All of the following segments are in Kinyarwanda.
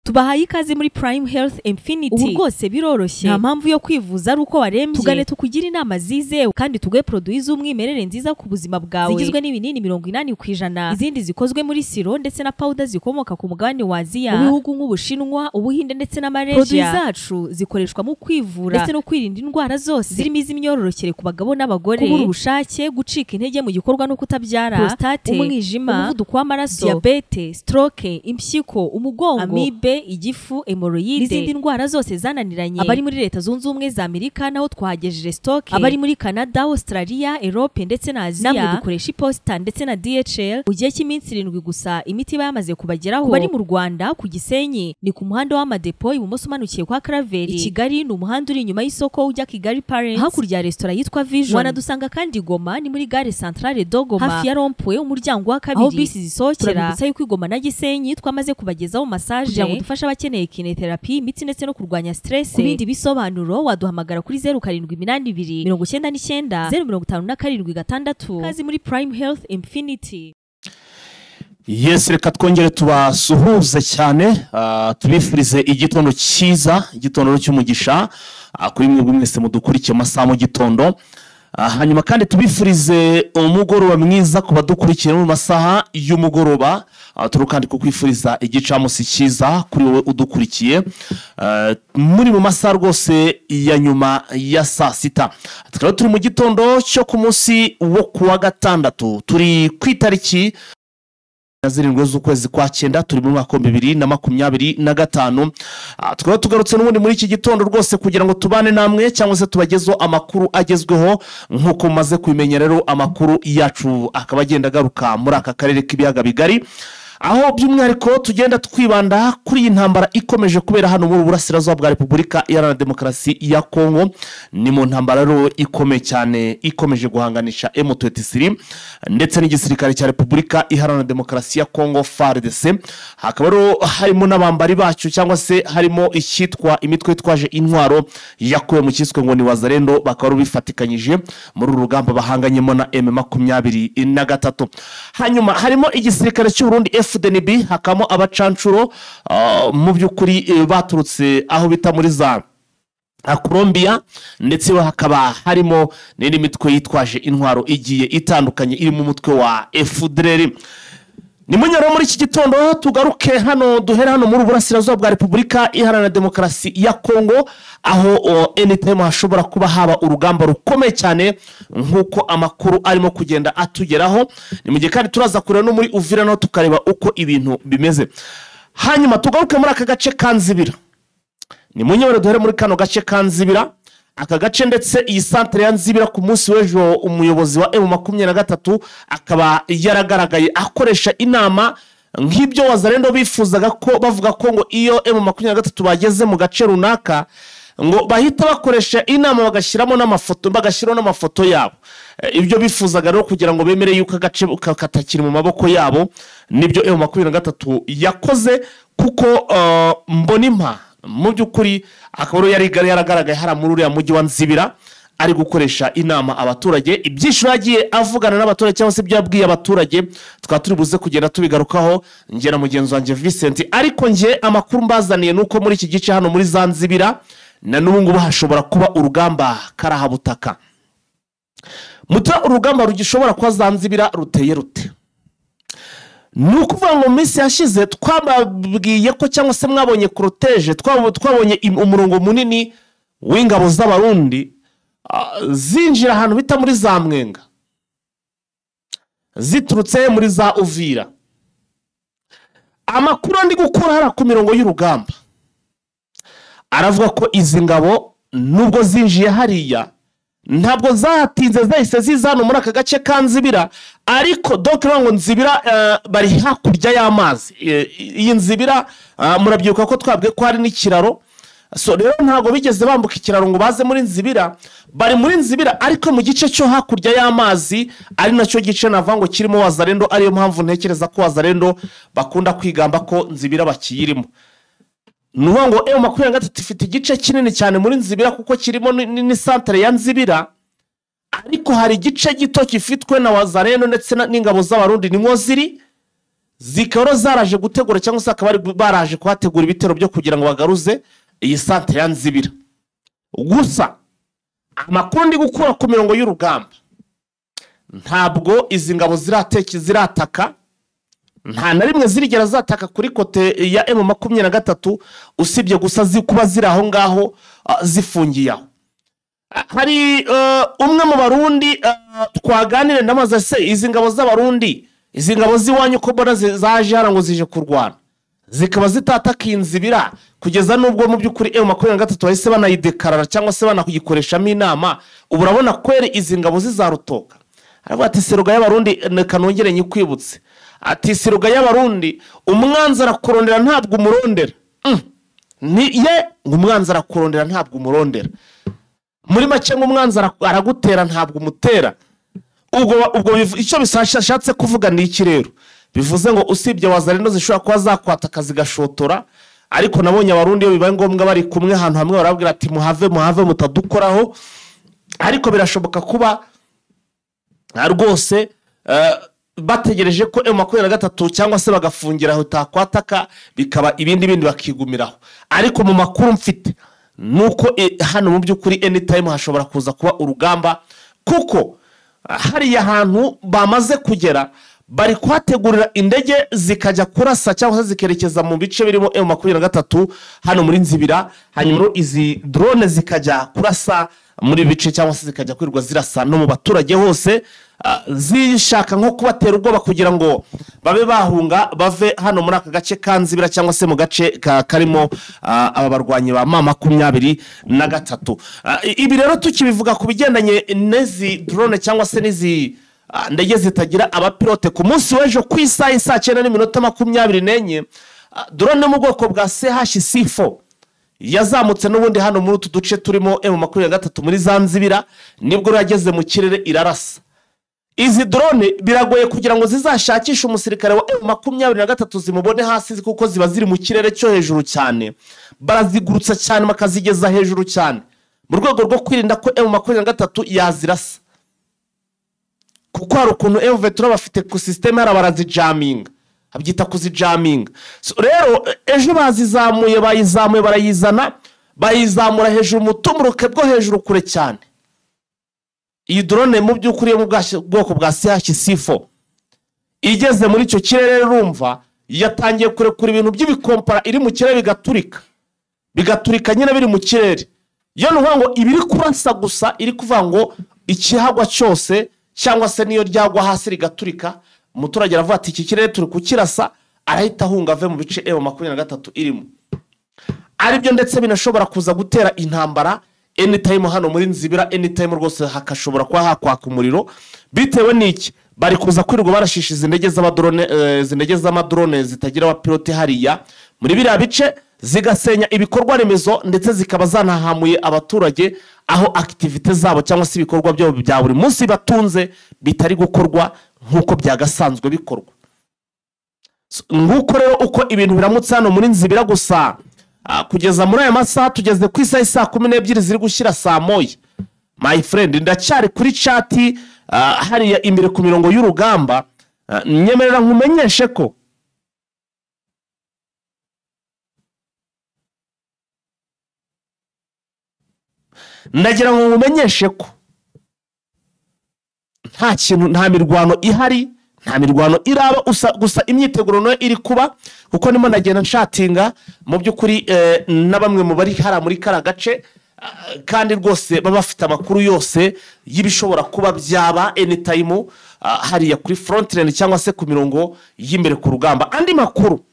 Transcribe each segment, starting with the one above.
Tubahaye ikaze muri Prime Health Infinity. Ubu rwose biroroshye, nta mpamvu yo kwivuza ari uko warembye. Tugane tukugira inama zizewe kandi tuguhe produit z'umwimerere nziza ku buzima bwawe, zigizwe n'ibinini 80%, izindi zikozwe muri siro ndetse na powder zikomoka ku mugabane wa Aziya, mu bihugu nk'Ubushinwa, Ubuhinde ndetse na Malaysia. Produit zacu zikoreshwa mu kwivura ndetse no kwirinda indwara zose zirimo iz'imyororokere ku bagabo n'abagore, kubura ubushake, gucika intege mu gikorwa no kutabyara, prostate, umwijima, umuvuduko w'amaraso, diabete, stroke, impyiko, umugongo, amibe, igifu, hemorrhoide n'izindi ndwara zose zananiranye. Abari muri Leta Zunze Ubumwe za Amerika naho twahagejeje stock, abari muri Canada, Australia, Europe ndetse na Aziya. Namwe dukoresha iposita ndetse na DHL. Mu gihe cy'iminsi 7 gusa imiti iba yamaze kubageraho. Bari mu Rwanda ku Gisenyi ni ku muhanda w'Amadepo ibumoso umanukiye kwa Claver. I Kigali ni umuhanda uri inyuma y'isoko ujya Kigali Parents, hakurya ya restaurant yitwa Vision. Wanadusanga kandi Goma ni muri gare centrale de Goma, hafi ya rond-point umuryango wa kabiri aho bisi zisohokera. Turabibutsa yuko Goma na Gisenyi twamaze kubagezaho massage kugira ngo dufashe abakeneye kinetherapy, imitsi ndetse no kurwanya stress. Ku bindi bisobanuro waduhamagara kuri 0782 99 057 6. Kazi muri Prime Health Infinity. Yes, reka twongere tubasuhuze cyane, tubifurize igitondo cyiza, igitondo cy'umugisha kuri mwebwe mwese mudukurikiye amasaha mu gitondo. Hanyuma kandi tubifurize umugoroba mwiza ku badukurikiye mu masaha y'umugoroba. Turi kandi kukwifuriza igicamunsi cyiza kuri wowe udukurikiye muri mu masaha rwose ya nyuma ya saa sita. Tukaba turi mu gitondo cyo ku munsi wo kuwa gatandatu, turi ku itariki 7 z'ukwezi kwa 9, turi mu mwaka 2025. Tukaba tugarutse n'ubundi muri iki gitondo rwose kugira ngo tubane namwe cyangwa se tubagezeho amakuru agezweho. Nk'uko mumaze kubimenya rero, amakuru yacu akaba agenda agaruka muri aka karere k'ibiyaga bigari, aho by'umwihariko tugenda twibanda kuri iyi ntambara ikomeje kubera hano mu burasirazuba bwa Repubulika Iharanira Demokarasi ya Kongo. Ni mu ntambara rero ikomeye cyane ikomeje guhanganisha M23 ndetse n'igisirikare cya Repubulika Iharanira Demokarasi ya Kongo FARDC. Hakaba rero harimo n'abambari bacyo cyangwa se harimo icyitwa imitwe yitwaje intwaro yakuwe mu cyiswe ngo ni Wazalendo, bakaba bifatikanyije muri uru rugamba bahanganyemo na M23. Hanyuma harimo igisirikare cy'u Burundi FDNB, hakamo abacancuro mu by'ukuri baturutse aho bita muri za Colombia, ndetse hakaba harimo n'indi mitwe yitwaje intwaro igiye itandukanye iri mu mutwe wa FDLR. Ni munyaro muri iki gitondo tugaruke hano, duhere hano muri burasirazuba bwa Repubulika Iharanira Demokarasi ya Kongo, aho anytime hashobora kuba haba urugamba rukomeye cyane nk'uko amakuru arimo kugenda atugeraho. Ni mu gihe kandi turaza kureba no muri Uvira no tukareba uko ibintu bimeze. Hanyuma tugaruke muri aka gace ka Nzibira. Ni munyaro duhere muri kano gace ka Nzibira. Aka gace ndetse iyi centre ya Nzibira ku munsi w'ejo umuyobozi wa M23 akaba yaragaragaye akoresha inama nk'ibyo Wazalendo bifuzaga, ko bavuga ko ngo iyo M23 bageze mu gace runaka ngo bahita bakoresha inama bagashyiramo n'amafoto, bagashyiraho n'amafoto yabo. Ibyo bifuzaga rero kugira ngo bemere yuko agace katakiri mu maboko yabo, nibyo M23 yakoze, kuko Mbonimpa mu by'ukuri akaba yari yaragaragaye hara muri uriya mujyi wa Nzibira ari gukoresha inama abaturage. Ibyinshi yagiye avugana n'abaturage cyangwa se ibyo yabwiye abaturage tukaba turi buze kugenda tubigarukaho njye na mugenzi wanjye Vincent. Ariko njye amakuru mbazaniye nuko muri iki gice hano muri za Nzibira na n'ubu ngubu hashobora kuba urugamba karahabutaka. Muta urugamba rugishobora kuba za Nzibira ruteye rute? Ni ukuvuga ngo minsi yashize twababwiye ko cyangwa se mwabonye cortege, twabonye umurongo munini w'ingabo z'Abarundi zinjira ahantu bita muri za Mwenga ziturutse muri za Uvira. Amakuru ndi gukura hara ku mirongo y'urugamba aravuga ko izi ngabo nubwo zinjiye hariya ntabwo zatinze, zahise ziza hano muri aka gace ka Nzibira. Ariko donc ngo Nzibira bari hakurya y'amazi. Iyi Nzibira murabyibuka ko twabwiye ko hari n'ikiraro. So rero ntabwo bigeze bambuka ikiraro ngo baze muri Nzibira, bari muri Nzibira ariko mu gice cyo hakurya y'amazi, ari nacyo gice navuga ngo kirimo Wazalendo. Ariyo mpamvu ntekereza ko Wazalendo bakunda kwigamba ko Nzibira bakiyirimo. Nuvuga ngo M23 ifite igice kinini cyane muri Nzibira kuko kirimo ni centre ya Nzibira, ariko hari igice gito gifitwe na Wazalendo ndetse n'ingabo z'Abarundi nimwo ziri. Zikaba zaraje gutegura cyangwa se akaba baraje kuhategura ibitero byo kugira ngo bagaruze iyi santere ya Nzibira. Gusa amakuru ndi gukura ku mirongo y'urugamba, ntabwo izi ngabo zirataka, nta na rimwe zirigera zataka kuri côté ya M23, usibye gusa kuba ziri aho ngaho zifungiye aho. Hari umwe mu Barundi twaganire ndamaze, se izi ngabo z'Abarundi, izi ngabo z'iwanyu ko mbona zaje hano ngo zije kurwana, zikaba zitataka Inzibira kugeza n'ubwo mu by'ukuri M23 bahise banayidekarara cyangwa se banayikoreshamo inama, ubu urabona kweri izi ngabo zizarutoka? Aravuga ati seruga y'Abarundi, reka nongere nyikwibutse, ati seruga y'Abarundi umwanzi arakurondera ntabwo umurondera. Ni ye ngo umwanzi arakurondera ntabwo umurondera, muri make ngo umwanzi aragutera ntabwo umutera. Ubwo icyo bishatse kuvuga ni iki rero? Bivuze ngo usibye Wazalendo zishobora kuba zakwataka zigashotora, ariko nabonye Abarundi iyo bibaye ngombwa bari kumwe ahantu hamwe barabwira ati muhave muhave mutadukoraho, ariko birashoboka kuba rwose bategereje ko M23 cyangwa se bagafungira aho utakwataka bikaba ibindi bindi bakigumiraho. Ariko mu makuru mfite nuko hano mu by'ukuri anytime hashobora kuza kuba urugamba, kuko hariya hantu bamaze kugera bari kuhategurira indege zikajya kurasa cyangwa se zikerekeza mu bice birimo M23 hano muri Nzibira, hanyuma izi drone zikajya kurasa muri bice cyangwa se zikajya kwirwa zirasa no mu baturage hose, zishaka nko kubatera ubwoba kugira ngo babe bahunga bave hano muri aka gace ka Nzibira cyangwa se mu gace karimo aba barwanyi ba M23. Ibi rero tukibivuga ku bigendanye n'izi drone cyangwa se n'izi ndege zitagira abapilote, ku munsi w'ejo ku isaha saa 9:24 drone mu bwoko bwa CHC4 yazamutse n'ubundi hano muri utu duce turimo M23 muri za Nzibira, nibwo yageze mu kirere irarasa. Izi drone biragoye kugira ngo zizashakishe umusirikare wa M23 zimubone hasi, kuko ziba ziri mu kirere cyo hejuru cyane, barazigurutsa cyane bakazigeza hejuru cyane mu rwego rwo kwirinda ko M23 yazirasa, kuko hari ukuntu M23 bafite ku system yara barazijaminga, abyita kuzijaminga. So, rero ejo bazizamuye bayizamuye barayizana bayizamura hejuru mu tumuruke bwo hejuru kure cyane. Iyi drone mu by'ukuri yo mu bwoko bwa CHC4 igeze muri icyo kirere rumva yatangiye kurekura ibintu by'ibikompara iri mu kirere bigaturika, bigaturika nyine biri mu kirere. Yo nuvuga ngo ibiri kurasa gusa iri kuvuga ngo ikihagwa cyose cyangwa se niyo ryagwa hasi rigaturika, umuturage aravuga ati iki kirere turi kukirasa, arahita ahunga ave mu bice M23 irimo. Aribyo ndetse binashobora kuza gutera intambara anytime hano muri Nzibira, anytime rwose hakashobora kuba hakwaka umuriro. Bitewe n'iki? Bari kuza kwirirwa barashisha indege z'amadrone, indege z'amadrone zitagira abapilote hariya muri biriya bice, zigasenya ibikorwa remezo ndetse zikaba zanahamuye abaturage aho activite zabo cyangwa se ibikorwa byabo bya buri munsi batunze bitari gukorwa nk'uko byagasanzwe bikorwa. Nguko rero uko ibintu biramutse hano muri Nzibira gusa kugeza muri aya masaha tugeze ku isaha saa 12 ziri gushyira saa 1. My friend, ndacyari kuri chat hariya imbere ku mirongo y'urugamba, nyemerera nkumenyeshe ko ndagira ngo nkumenyeshe ko nta kintu, nta mirwano ihari, nta mirwano iraba, gusa imyiteguro nayo iri kuba, kuko nimo ndagenda nshatinga mu by'ukuri na bamwe mu bari hara muri kara gace, kandi rwose baba bafite amakuru yose y'ibishobora kuba byaba anytime hariya kuri frontline cyangwa se ku mirongo y'imbere ku rugamba. Andi makuru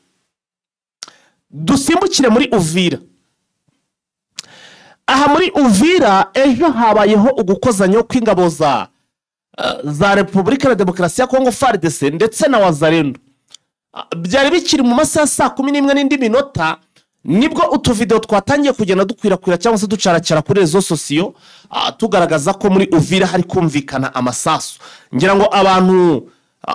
dusimbukire muri Uvira. Aha muri Uvira ejo habayeho ugukozanyo kw'ingabo za Repubulika ya Demokarasi ya Kongo FARDC ndetse na Wazalendo. Byari bikiri mu masaha saa 11 n'indi minota nibwo utuvideo twatangiye kugenda dukwirakwira cyangwa se ducaracara kuri réseaux sociaux, tugaragaza ko muri Uvira hari kumvikana amasasu. Ngira ngo abantu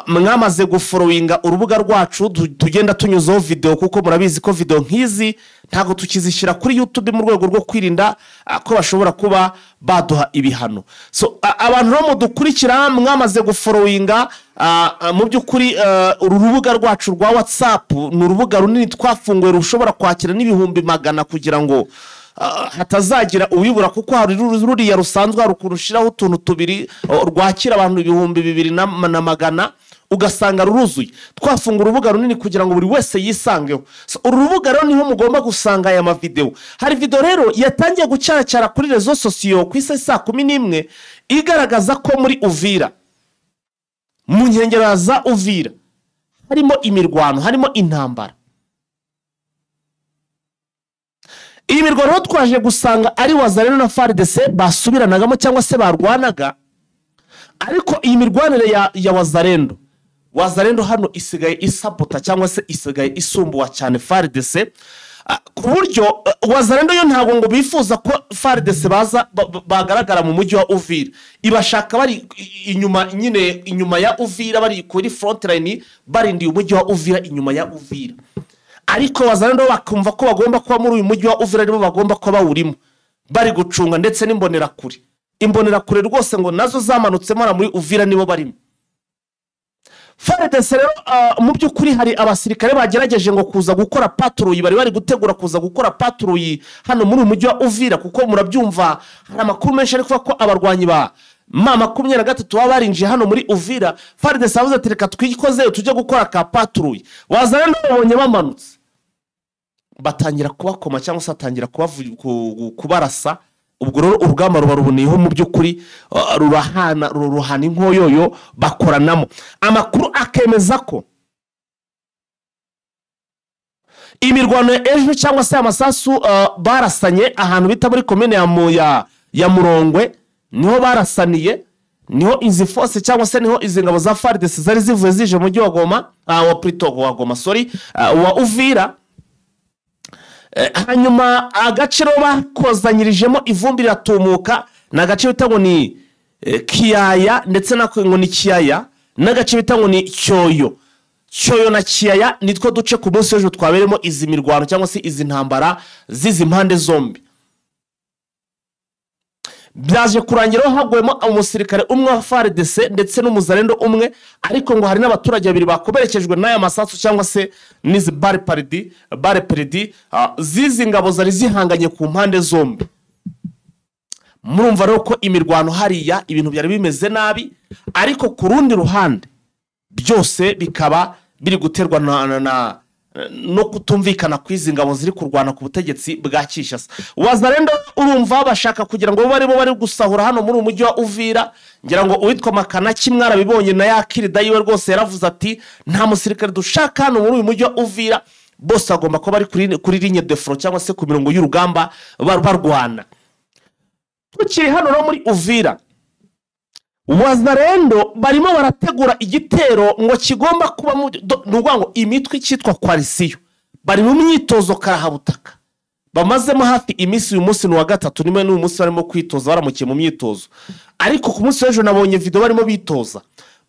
Mwamaze gufollowinga urubuga rwacu, tugenda tunyuzaho video, kuko murabizi ko video nk'izi ntabwo tukizishyira kuri YouTube mu rwego rwo kwirinda ko bashobora kuba baduha ibihano. So abantu rero mudukurikira mwamaze gufollowinga, mu by'ukuri uru rubuga rwacu rwa WhatsApp ni urubuga runini twafunguye rushobora kwakira n'ibihumbi 100 kugira ngo hatazagira uwibura, kuko hari ruriya rusanzwe hari ukuntu ushiraho utuntu tubiri rwakira abantu 2100 ugasanga ruruzuye. Twafungura urubuga runini kugira ngo buri wese yisangeho. So, uru rubuga rero niho mugomba gusanga aya mavideo. Hari video rero yatangiye gucaracara kuri réseaux sociaux ku isa saa 11 igaragaza ko muri Uvira, mu nkengero za Uvira, harimo imirwano, harimo intambara. Iyi mirwano twaje gusanga ari Wazalendo na FARDC basubiranagamo cyangwa se barwanaga, ariko iyi mirwanire ya Wazalendo hano isigaye isabota cyangwa se isigaye isumbuwa cyane FARDC, ku buryo Wazalendo yo ntabwo ngo bifuza ko FARDC baza bagaragara mu mujyi wa Uvira, ibashaka bari inyuma nyine, inyuma ya Uvira, bari kuri front line barindiye umujyi wa Uvira, inyuma ya Uvira. Ariko Wazalendo bakumva ko bagomba kuba muri uyu mujyi wa Uvira, aribo bagomba kuba bawurimo bari gucunga, ndetse n'imbonerakure. Imbonerakure rwose ngo nazo zamanutsemo muri Uvira nibo barimo. FARDC rero mu by'ukuri hari abasirikare bagerageje ngo kuza gukora patrouille, bari gutegura kuza gukora patrouille hano muri uyu mujyi wa Uvira, kuko murabyumva hari amakuru menshi ari kuvuga ko abarwanyi ba M23 baba barinjiye hano muri Uvira. FARDC avuze ati reka twikoze tujye gukora ka patrouille. Wazalendo babonye bamanutse batangira kubakoma cyangwa se batangira kubarasa. Ubwo rero urugamba ruba ruboneyeho mu by'ukuri, ruhana inkoyoyo bakoranamo. Amakuru akemeza ko imirwano ejo cyangwa se amasasu barasanye ahantu bita muri komine ya Murongwe, niho barasaniye, niho izi force cyangwa se niho izi ngabo za FARDC zari zivuye zije mu mujyi wa Goma, wa Prito wa Goma, sorry, wa Uvira. Hanyuma agace rero bakozanyirijemo ivumbi riratumuka ni agace bita ngo ni Kiyaya, ndetse nako ngo ni Kiyaya, n'agace bita ngo ni Cyoyo. Cyoyo na Kiyaya nitwo duce ku munsi w'ejo twaberemo izi mirwano cyangwa se izi ntambara z'izi mpande zombi. Byaje kurangira hagwemo umusirikare umwe wa FARDC ndetse n'umuzalendo umwe, ariko ngo hari n'abaturage babiri bakomerekejwe n'aya masasu cyangwa se n'izi bare peridi zizi ngabo zari zihanganye ku mpande zombi. Murumva rero ko imirwano hariya ibintu byari bimeze nabi, ariko ku rundi ruhande byose bikaba biri guterwa no kutumvikana kw'izi ngabo ziri kurwana ku butegetsi bwa Kinshasa. Wazalendo urumva bashaka kugira ngo bari bo bari gusahura hano muri umujyi wa Uvira. Ngira ngo uwitwa Makana kimwe arabibonye na yakirida yiwe rwose yaravuze ati nta musirikare dushaka hano muri uyu mujyi wa Uvira, bose agomba kuba bari kuri ligne de front cyangwa se ku mirongo y'urugamba barwana. Tukiri hano no muri Uvira, Wazalendo barimo barategura igitero ngo kigomba kuba ngo imitwe cyitwa coalition, bari mu myitozo karahabutaka bamazemo hafi iminsi. Uyu munsi ni wa gatatu, nimwe n'uyu munsi barimo kwitoza, baramukiye mu myitozo. Ariko ku munsi w'ejo nabonye video barimo bitoza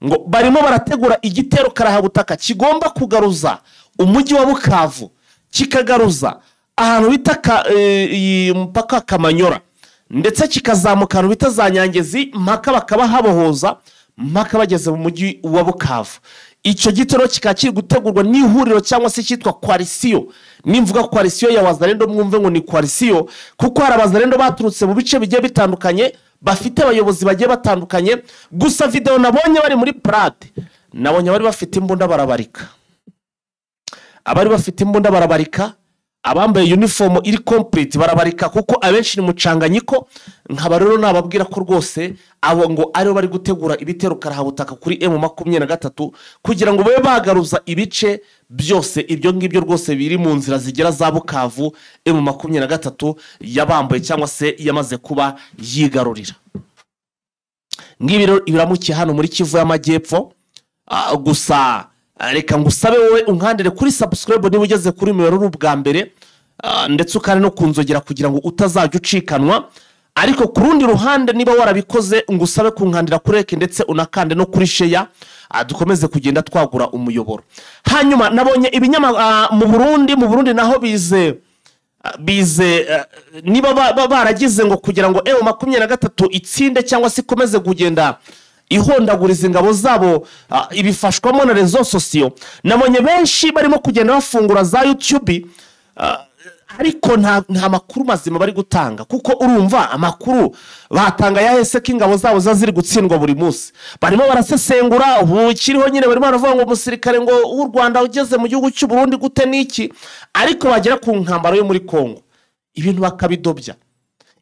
ngo barimo barategura igitero karahabutaka kigomba kugaruza umujyi wa Bukavu, kikagaruza ahantu bita mpaka Kamanyora, ndetse kikazamuka ahantu bita za Nyangezi mpaka bakaba habohoza mpaka bageze mu mujyi wa Bukavu. Icyo gitero kikaba kiri gutegurwa n'ihuriro cyangwa se cyitwa coalition. Nimvuga coalition ya Wazalendo mwumve ngo ni coalition, kuko hari abazalendo baturutse mu bice bigiye bitandukanye bafite abayobozi bagiye batandukanye. Gusa video nabonye bari muri parade, nabonye bari bafite imbunda barabarika, abari bafite imbunda barabarika, abambaye uniform iri complete barabarika, kuko abenshi ni mucanganyiko. Nkaba rero nababwira ko rwose abo ngo aribo bari gutegura ibitero karahabutaka kuri M23 kugira ngo babe bagaruza ibice byose ibyo ngibyo rwose biri mu nzira zigera za Bukavu M23 yabambaye cyangwa se yamaze kuba yigarurira. Ngibi rero ibiramukiye hano muri Kivu y'Amajyepfo. Gusa reka ngusabe wowe unkandire kuri subscribe niba ugeze kuri mibare uri ubwa mbere, ndetse ukane no kunzogera kugira ngo utazajya ucikanwa. Ariko ku rundi ruhande niba warabikoze ngo usabe kunkandira kuri like ndetse unakande no kuri share, dukomeze kugenda twagura umuyoboro. Hanyuma nabonye ibinyama mu Burundi naho bize niba baragize ngo kugira ngo M23 itsinde cyangwa se ikomeze kugenda ihondaguriza ingabo zabo ibifashwamo na réseaux sociaux. Nabonye benshi barimo kugenda bafungura za YouTube, ariko nta makuru mazima bari gutanga, kuko urumva amakuru batanga yahese ko ingabo zabo ziri gutsindwa buri munsi. Barimo barasesengura ubu kiriho nyine, barimo baravuga ngo umusirikare ngo w'u Rwanda ugeze mu gihugu cy'u Burundi gute niki, ariko bagera ku nkambaro yo muri Kongo ibintu bakabidobya.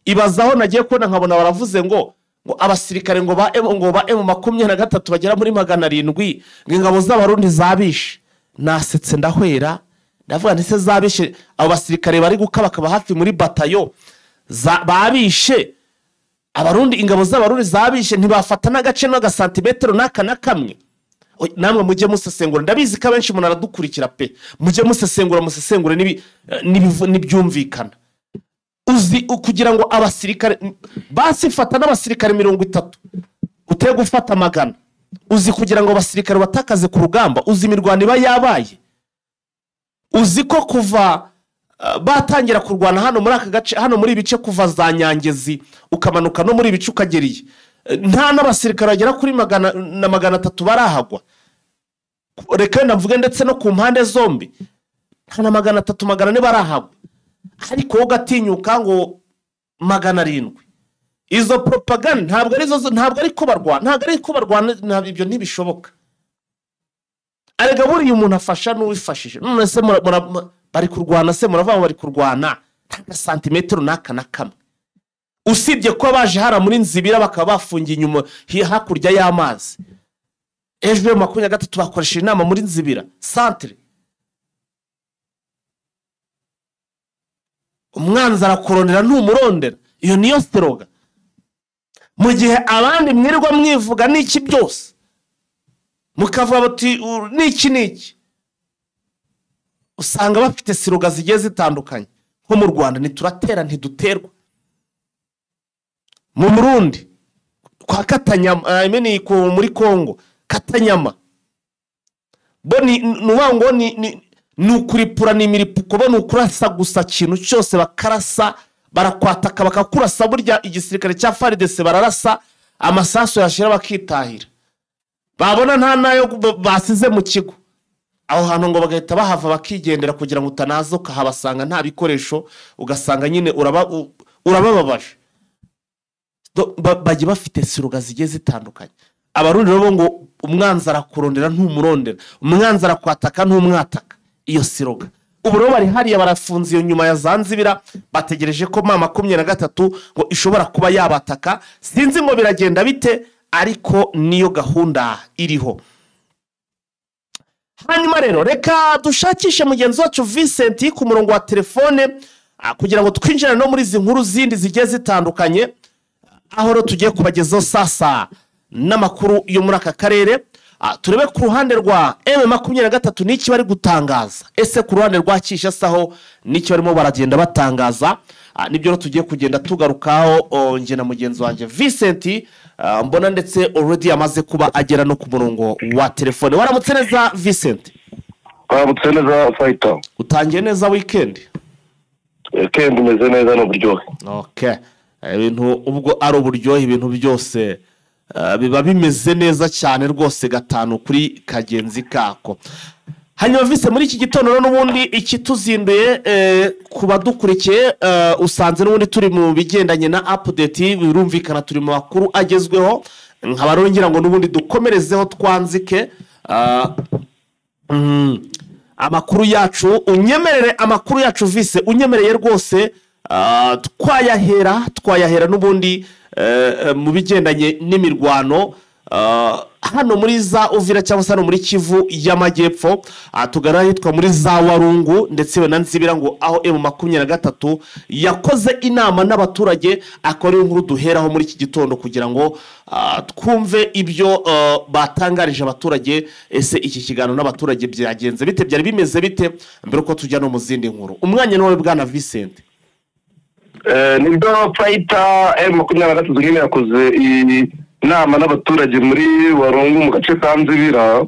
Ibazaho nagiye kubona nkabona baravuze ngo abasirikare ngo ba M23 bagera muri 700 ngo ingabo z'Abarundi zabishe. Nasetse ndahwera, ndavuga nti se zabishe abo basirikare bari gukabakaba hafi muri batayo babishe Abarundi, ingabo z'Abarundi zabishe ntibafata n'agace n'agasantimetero n'aka na kamwe. Namwe mujye musesengura, ndabizi ko abenshi munaradukurikira pe, mujye musesengura musesengure n'ibyumvikana. Uzi kugira ngo abasirikare basifata n'abasirikare 30 uteye gufata 100, uzi kugira ngo abasirikare batakaze ku rugamba, uzi imirwano iba yabaye, uzi ko kuva batangira kurwana hano muri aka gace, hano muri ibice kuva za Nyangezi ukamanuka no muri ibice ukageriye, nta n'abasirikare bagera kuri 100 na 300 barahagwa. Reka ndavuge ndetse no ku mpande zombi nta na 300 400 barahagwa, ariko ugatinyuka ngo 700. Izo propaganda ntabwo arizo, ntabwo ari ko barwana, ntabwo ari ko barwana, ibyo ntibishoboka. Arega buriya umuntu afasha n'uwifashije. None se bari kurwana se muravuga bari kurwana nta santimetero n'aka na kamwe, usibye ko baje hara muri Nzibira bakaba bafungiye inyuma hakurya y'amazi. Ejo 23 bakoresha inama muri Nzibira centre, umwanzi arakoronera ntumurondera, iyo niyo sloga. Mu gihe abandi mwirirwa mwivuga n'iki byose mukavuga bati niki niki, usanga bafite siroga zigiye zitandukanye. Nko mu Rwanda ntituratera ntiduterwa, mu Burundi kwa Katanyama, muri Kongo Katanyama, bo ni nubango ni ukuripura ni imiripuko, bo ni ukurasa gusa kintu cyose bakarasa, barakwataka bakakurasa. Burya igisirikare cya FARDC bararasa amasaso yashira bakitahira, babona nta nayo basize mu kigo aho hantu ngo bagahita bahava bakigendera, kugira ngo utanaza ukahabasanga nta bikoresho, ugasanga nyine urabababaje. Bajya bafite siroga zigiye zitandukanye. Abarundi rero ngo umwanzi arakurondera ntumurondera, umwanzi arakwataka ntumwataka, iyo siroga. Ubu rero bari hariya barafunze iyo nyuma ya Zanzibira, bategereje ko M23 ngo ishobora kuba yabataka. Sinzi ngo biragenda bite, ariko niyo gahunda iriho. Hanyuma rero reka dushakishe mugenzi wacu Vincent ku murongo wa telefone kugira ngo twinjire no muri izi nkuru zindi zigiye zitandukanye, aho rero tugiye kubagezaho sasa n'amakuru yo muri aka karere. Turebe ku ruhande rwa M23 n'iki bari gutangaza, ese ku ruhande rwa Kinshasa ho n'iki barimo baragenda batangaza. Nibyo rero tugiye kugenda tugarukaho nge na mugenzi wanjye Vincent, mbona ndetse already amaze kuba agera no ku murongo wa telefone. Waramutse neza Vincent? Waramutse neza Fighter. Utangiye neza weekend? Weekend imeze neza n'uburyohe. Okay, ibintu ubwo ari uburyohe, ibintu byose biba bimeze neza cyane rwose, gatanu kuri kagenzi kako. Hanyuma vise muri iki gitondo n'ubundi ikituzinduye ku badukurikiye, usanze n'ubundi turi mu bigendanye na update, birumvikana turi mu makuru agezweho, nkaba rero ngira ngo n'ubundi dukomerezeho twanzike amakuru yacu. Unyemerere amakuru yacu vise, unyemereye rwose, twayahera n'ubundi mu bigendanye n'imirwano hano muri za Uvira cyangwa se hano muri Kivu y'Amajyepfo, tugana hitwa muri za Warungu ndetse na Nzibira, ngo aho M23 yakoze inama n'abaturage. Akora inkuru duheraho muri iki gitondo kugira ngo twumve ibyo batangarije abaturage. Ese iki kiganiro n'abaturage byagenze bite, byari bimeze bite, mbere uko tujya no mu zindi nkuru? Umwanya nawe bwana Vincent. Nibwo Fighter M23 nyine yakoze inama n'abaturage muri Warungu mu gace ka Nzibira.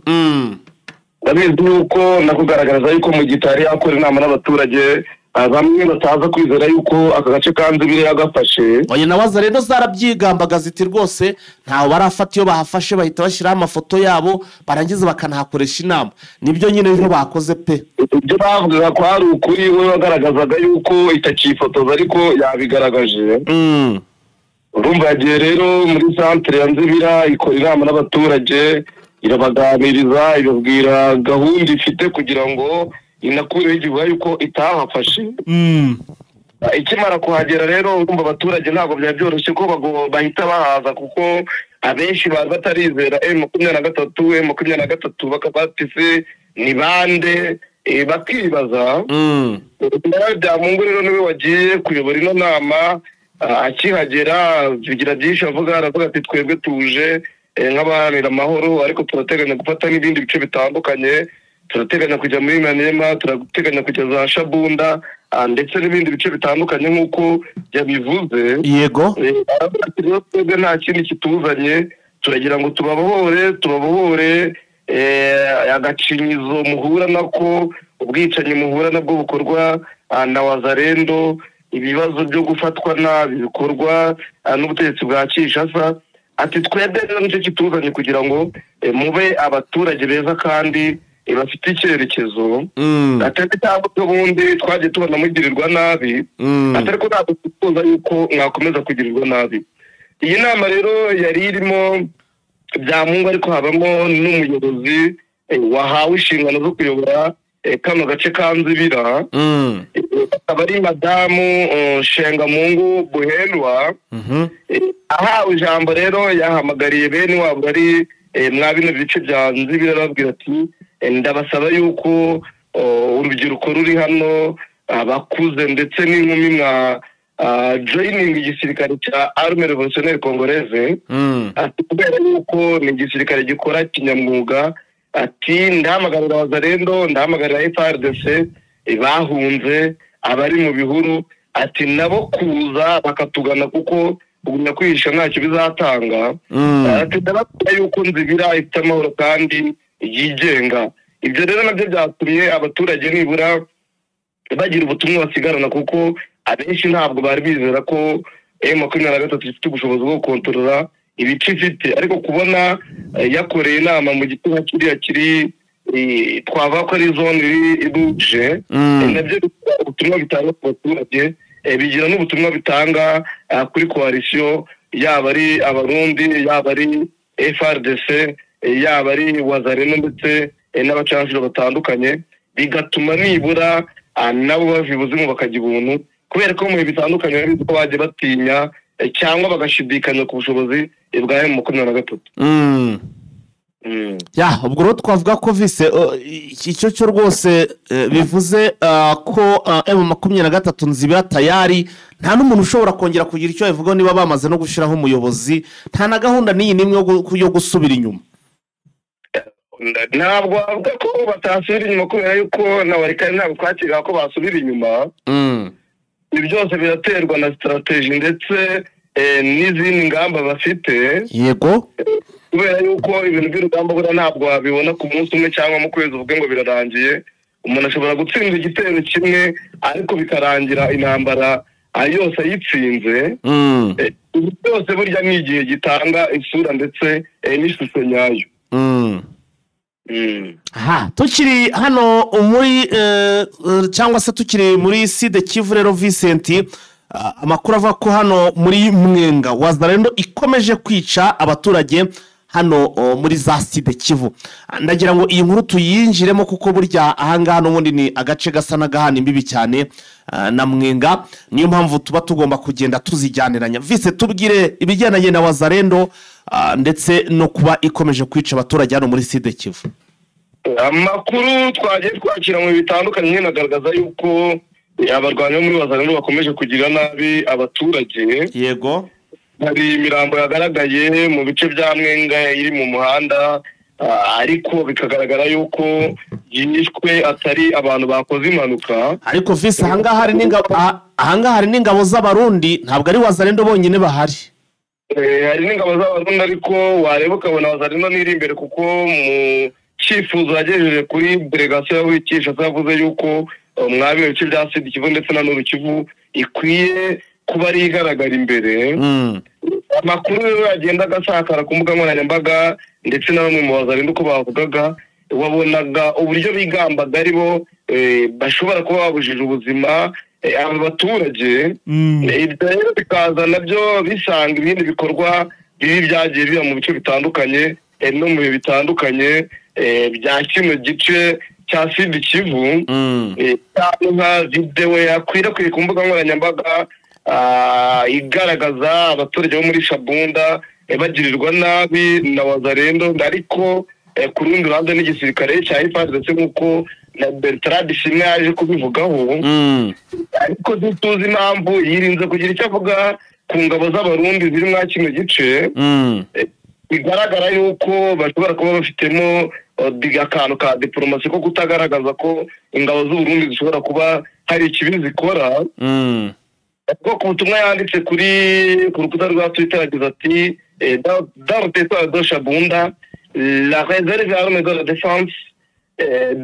Ndabizi yuko nakugaragariza yuko mu gitari yakora inama n'abaturage, bamwe bataza kwizera yuko aka gace ka Nzibira yagafashe. Oya, na Wazalendo zarabyigambaga ziti rwose ntawe barafata, iyo bahafashe bahita bashyiraho amafoto yabo barangiza bakanahakoresha inama. Nibyo nyine ejo bakoze pe. Ibyo bavugaga ko ari ukuri, we wagaragazaga yuko itakifotoza ariko yabigaragaje. Urumva yagiye rero muri santere ya Nzibira ikora inama n'abaturage, irabaganiriza, ibabwira gahunda ifite kugira ngo inakureho igihuha yuko itahafashe. Ikimara kuhagera rero urumva abaturage ntabwo byari byoroshye ko bahita bahaza, kuko abenshi bari batarizera M23 bakabatise ni bande, bakibaza. Byamungu rero niwe wagiye kuyobora ino nama. Akihagera bigira byinshi avuga, aravuga ati twebwe tuje nk'abaharanira amahoro, ariko turateganya gufata n'ibindi bice bitandukanye, turateganya kujya muri Maniema, turateganya kujya za Shabunda, ndetse n'ibindi bice bitandukanye nk'uko yabivuze. Yego. Twebwe nta kindi kituzanye, turagira ngo tubabohore agacinyizo muhura nako, ubwicanyi muhura nabwo bukorwa na Wazalendo, ibibazo byo gufatwa nabi bikorwa n'ubutegetsi bwa Kinshasa. Ati twebwe rero nicyo kituzanye kugira ngo mube abaturage beza kandi bafite icyerekezo. Atari cyangwa ubundi twagiye tubona mugirirwa nabi, atari ko ntabwo twifuza yuko mwakomeza kugirirwa nabi. Iyi nama rero yari irimo Byamungu, ariko habamo n'umuyobozi wahawe inshingano zo kuyobora kano gace ka Nzibira, akaba ari madamu Shengamungu Buhendwa. Ahawe ijambo rero yahamagariye bene wabo bari mwa bino bice bya Nzibira, arababwira ati ndabasaba yuko urubyiruko ruri hano, abakuze ndetse n'inkumi mwa joining igisirikare cya Armée Révolutionnaire Congolaise, ati kubera yuko ni igisirikare gikora kinyamwuga. Ati ndahamagarira Wazalendo, ndahamagarira FARDC bahunze abari mu bihuru, ati nabo kuza bakatugana kuko kugumya kwihisha ntacyo bizatanga. Ati ndababwira yuko Nzibira ifite amahoro kandi yigenga. Ibyo rero nabyo byatumye abaturage nibura bagira ubutumwa basigarana, kuko abenshi ntabwo bari bizera ko M23 ifite ubushobozi bwo gukontorora ibice ifite, ariko kubona yakoreye inama mu gituba kiriya kiri twavuga ko ari zone iri nabyo ubutumwa bitanga ku baturage, bigira n'ubutumwa bitanga kuri coalition, yaba ari Abarundi, yaba ari FARDC, yaba ari Wazalendo ndetse n'abacancuro batandukanye, bigatuma nibura nabo bava ibuzimu bakajya ubuntu, kubera ko mu bihe bitandukanye bari ko bagiye batinya cyangwa bagashidikanya ku bushobozi bwa M23. Ya, ubwo rero twavuga ko vise icyo cyo rwose bivuze ko M23 Nzibira tayari nta n'umuntu ushobora kongera kugira icyo abivugaho niba bamaze no gushyiraho umuyobozi, nta na gahunda n'iyi n'imwe yo gusubira inyuma. Ntabwo avuga ko batasubira inyuma kubera yuko na Warikare ntabwo twakira ko basubira inyuma. Ibi byose biraterwa na strategy ndetse n'izindi ngamba bafite. Yego. Kubera yuko ibintu by'urugamba buriya ntabwo wabibona ku munsi umwe cyangwa mu kwezi uvuge ngo birarangiye. Umuntu ashobora gutsinda igitero kimwe ariko bikarangira intambara yose ayitsinze. Ibi byose burya ni igihe gitanga isura ndetse n'ishusho nyayo. Aha tukiri hano muri cyangwa se tukiri muri Sud Kivu rero Vincent, amakuru avuga ko hano muri Mwenga Wazalendo ikomeje kwica abaturage hano muri za Sud Kivu. Ndagira ngo iyi nkuru tuyinjiremo kuko burya ahangaha n'ubundi ni agace gasa n'agahana imbibi cyane na Mwenga, niyo mpamvu tuba tugomba kugenda tuzijyaniranya. Vise, tubwire ibigendanye na Wazalendo ndetse no kuba ikomeje kwica abaturage hano muri Sud Kivu. Amakuru twagiye twakira mu bitandukanye nyine agaragaza yuko abarwanyi bo muri Wazalendo bakomeje kugira nabi abaturage. Yego. Hari imirambo yagaragaye mu bice bya Mwenga iri mu muhanda, Ariko bikagaragara yuko yishwe atari abantu bakoze impanuka. Ariko visi ahangaha hari n'ingabo z'Abarundi, ntabwo ari Wazalendo bonyine bahari. Hari n'ingabo z'Abarundi, ariko wareba ukabona Wazalendo n'iri imbere, kuko mu cyifuzo yagejeje kuri delegasiyo ya Kinshasa yavuze yuko mwabi ibice bya Sud Kivu ndetse na Nord Kivu ikwiye kuba ari igaragara imbere. Amakuru rero yagenda agasakara ku mbuga nkoranyambaga ndetse na bamwe mu Wazalendo uko bavugaga, wabonaga uburyo bigambaga ari bo bashobora kuba babujije ubuzima aba baturage. Ibyo rero bikaza nabyo bisanga ibindi bikorwa bibi byagiye biba mu bice bitandukanye no mu bihe bitandukanye bya kino gice cya Sud Kivu. Nka videwo yakwirakwiye ku mbuga nkoranyambaga igaragaza abaturage bo muri Shabunda bagirirwa nabi na Wazalendo, ariko ku rundi ruhande n'igisirikare cya FARDC nk'uko na Bertrand Bisimwa yaje kubivugaho. Ariko ntituzi impamvu yirinze kugira icyo avuga ku ngabo z'Abarundi ziri mwa kino gice. Bigaragara yuko bashobora kuba bafitemo akantu ka diplomasi ko kutagaragaza ko ingabo z'Uburundi zishobora kuba hari ikibi zikora. Kuko ku butumwa yanditse ku rukuta rwa Twitter yagize ati: "Dans le territoire de Shabunda, la réserve armée de la défense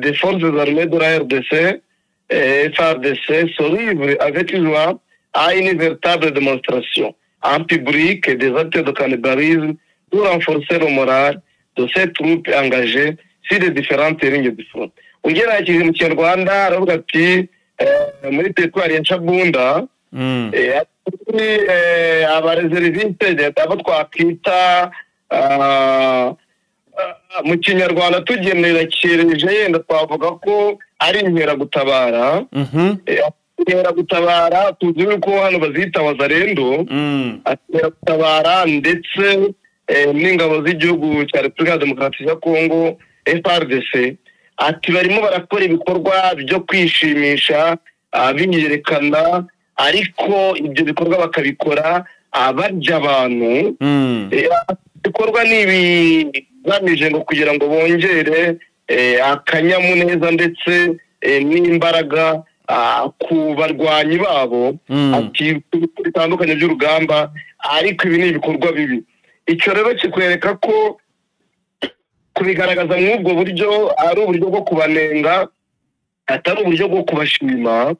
des forces armées de la RDC et FARDC se livre avec joie à une véritable démonstration en public des actes de cannibalisme pour renforcer le moral de ces troupes engagées sur les différentes lignes du front." Ugerageje mu Kinyarwanda aravuga ati muri territoire ya Shabunda abareseriviste abo twakwita mu Kinyarwanda tugenekereje yenda twavuga ko ari inkeragutabara. Inkeragutabara tuzi yuko hano bazita Wazalendo, inkeragutabara ndetse n'ingabo z'igihugu cya Repubulika ya Demokarasi ya Kongo FARDC, ati barimo barakora ibikorwa byo kwishimisha biyerekana, ariko ibyo bikorwa bakabikora barya abantu. Ibikorwa ni ibigamije ngo kugira ngo bongere akanyamuneza ndetse n'imbaraga ku barwanyi babo, ati bitandukanye by'urugamba, ariko ibi ni ibikorwa bibi. Icyo rero kikwereka ko kubigaragaza mw'ubwo buryo ari uburyo bwo kubanenga, atari uburyo bwo kubashima.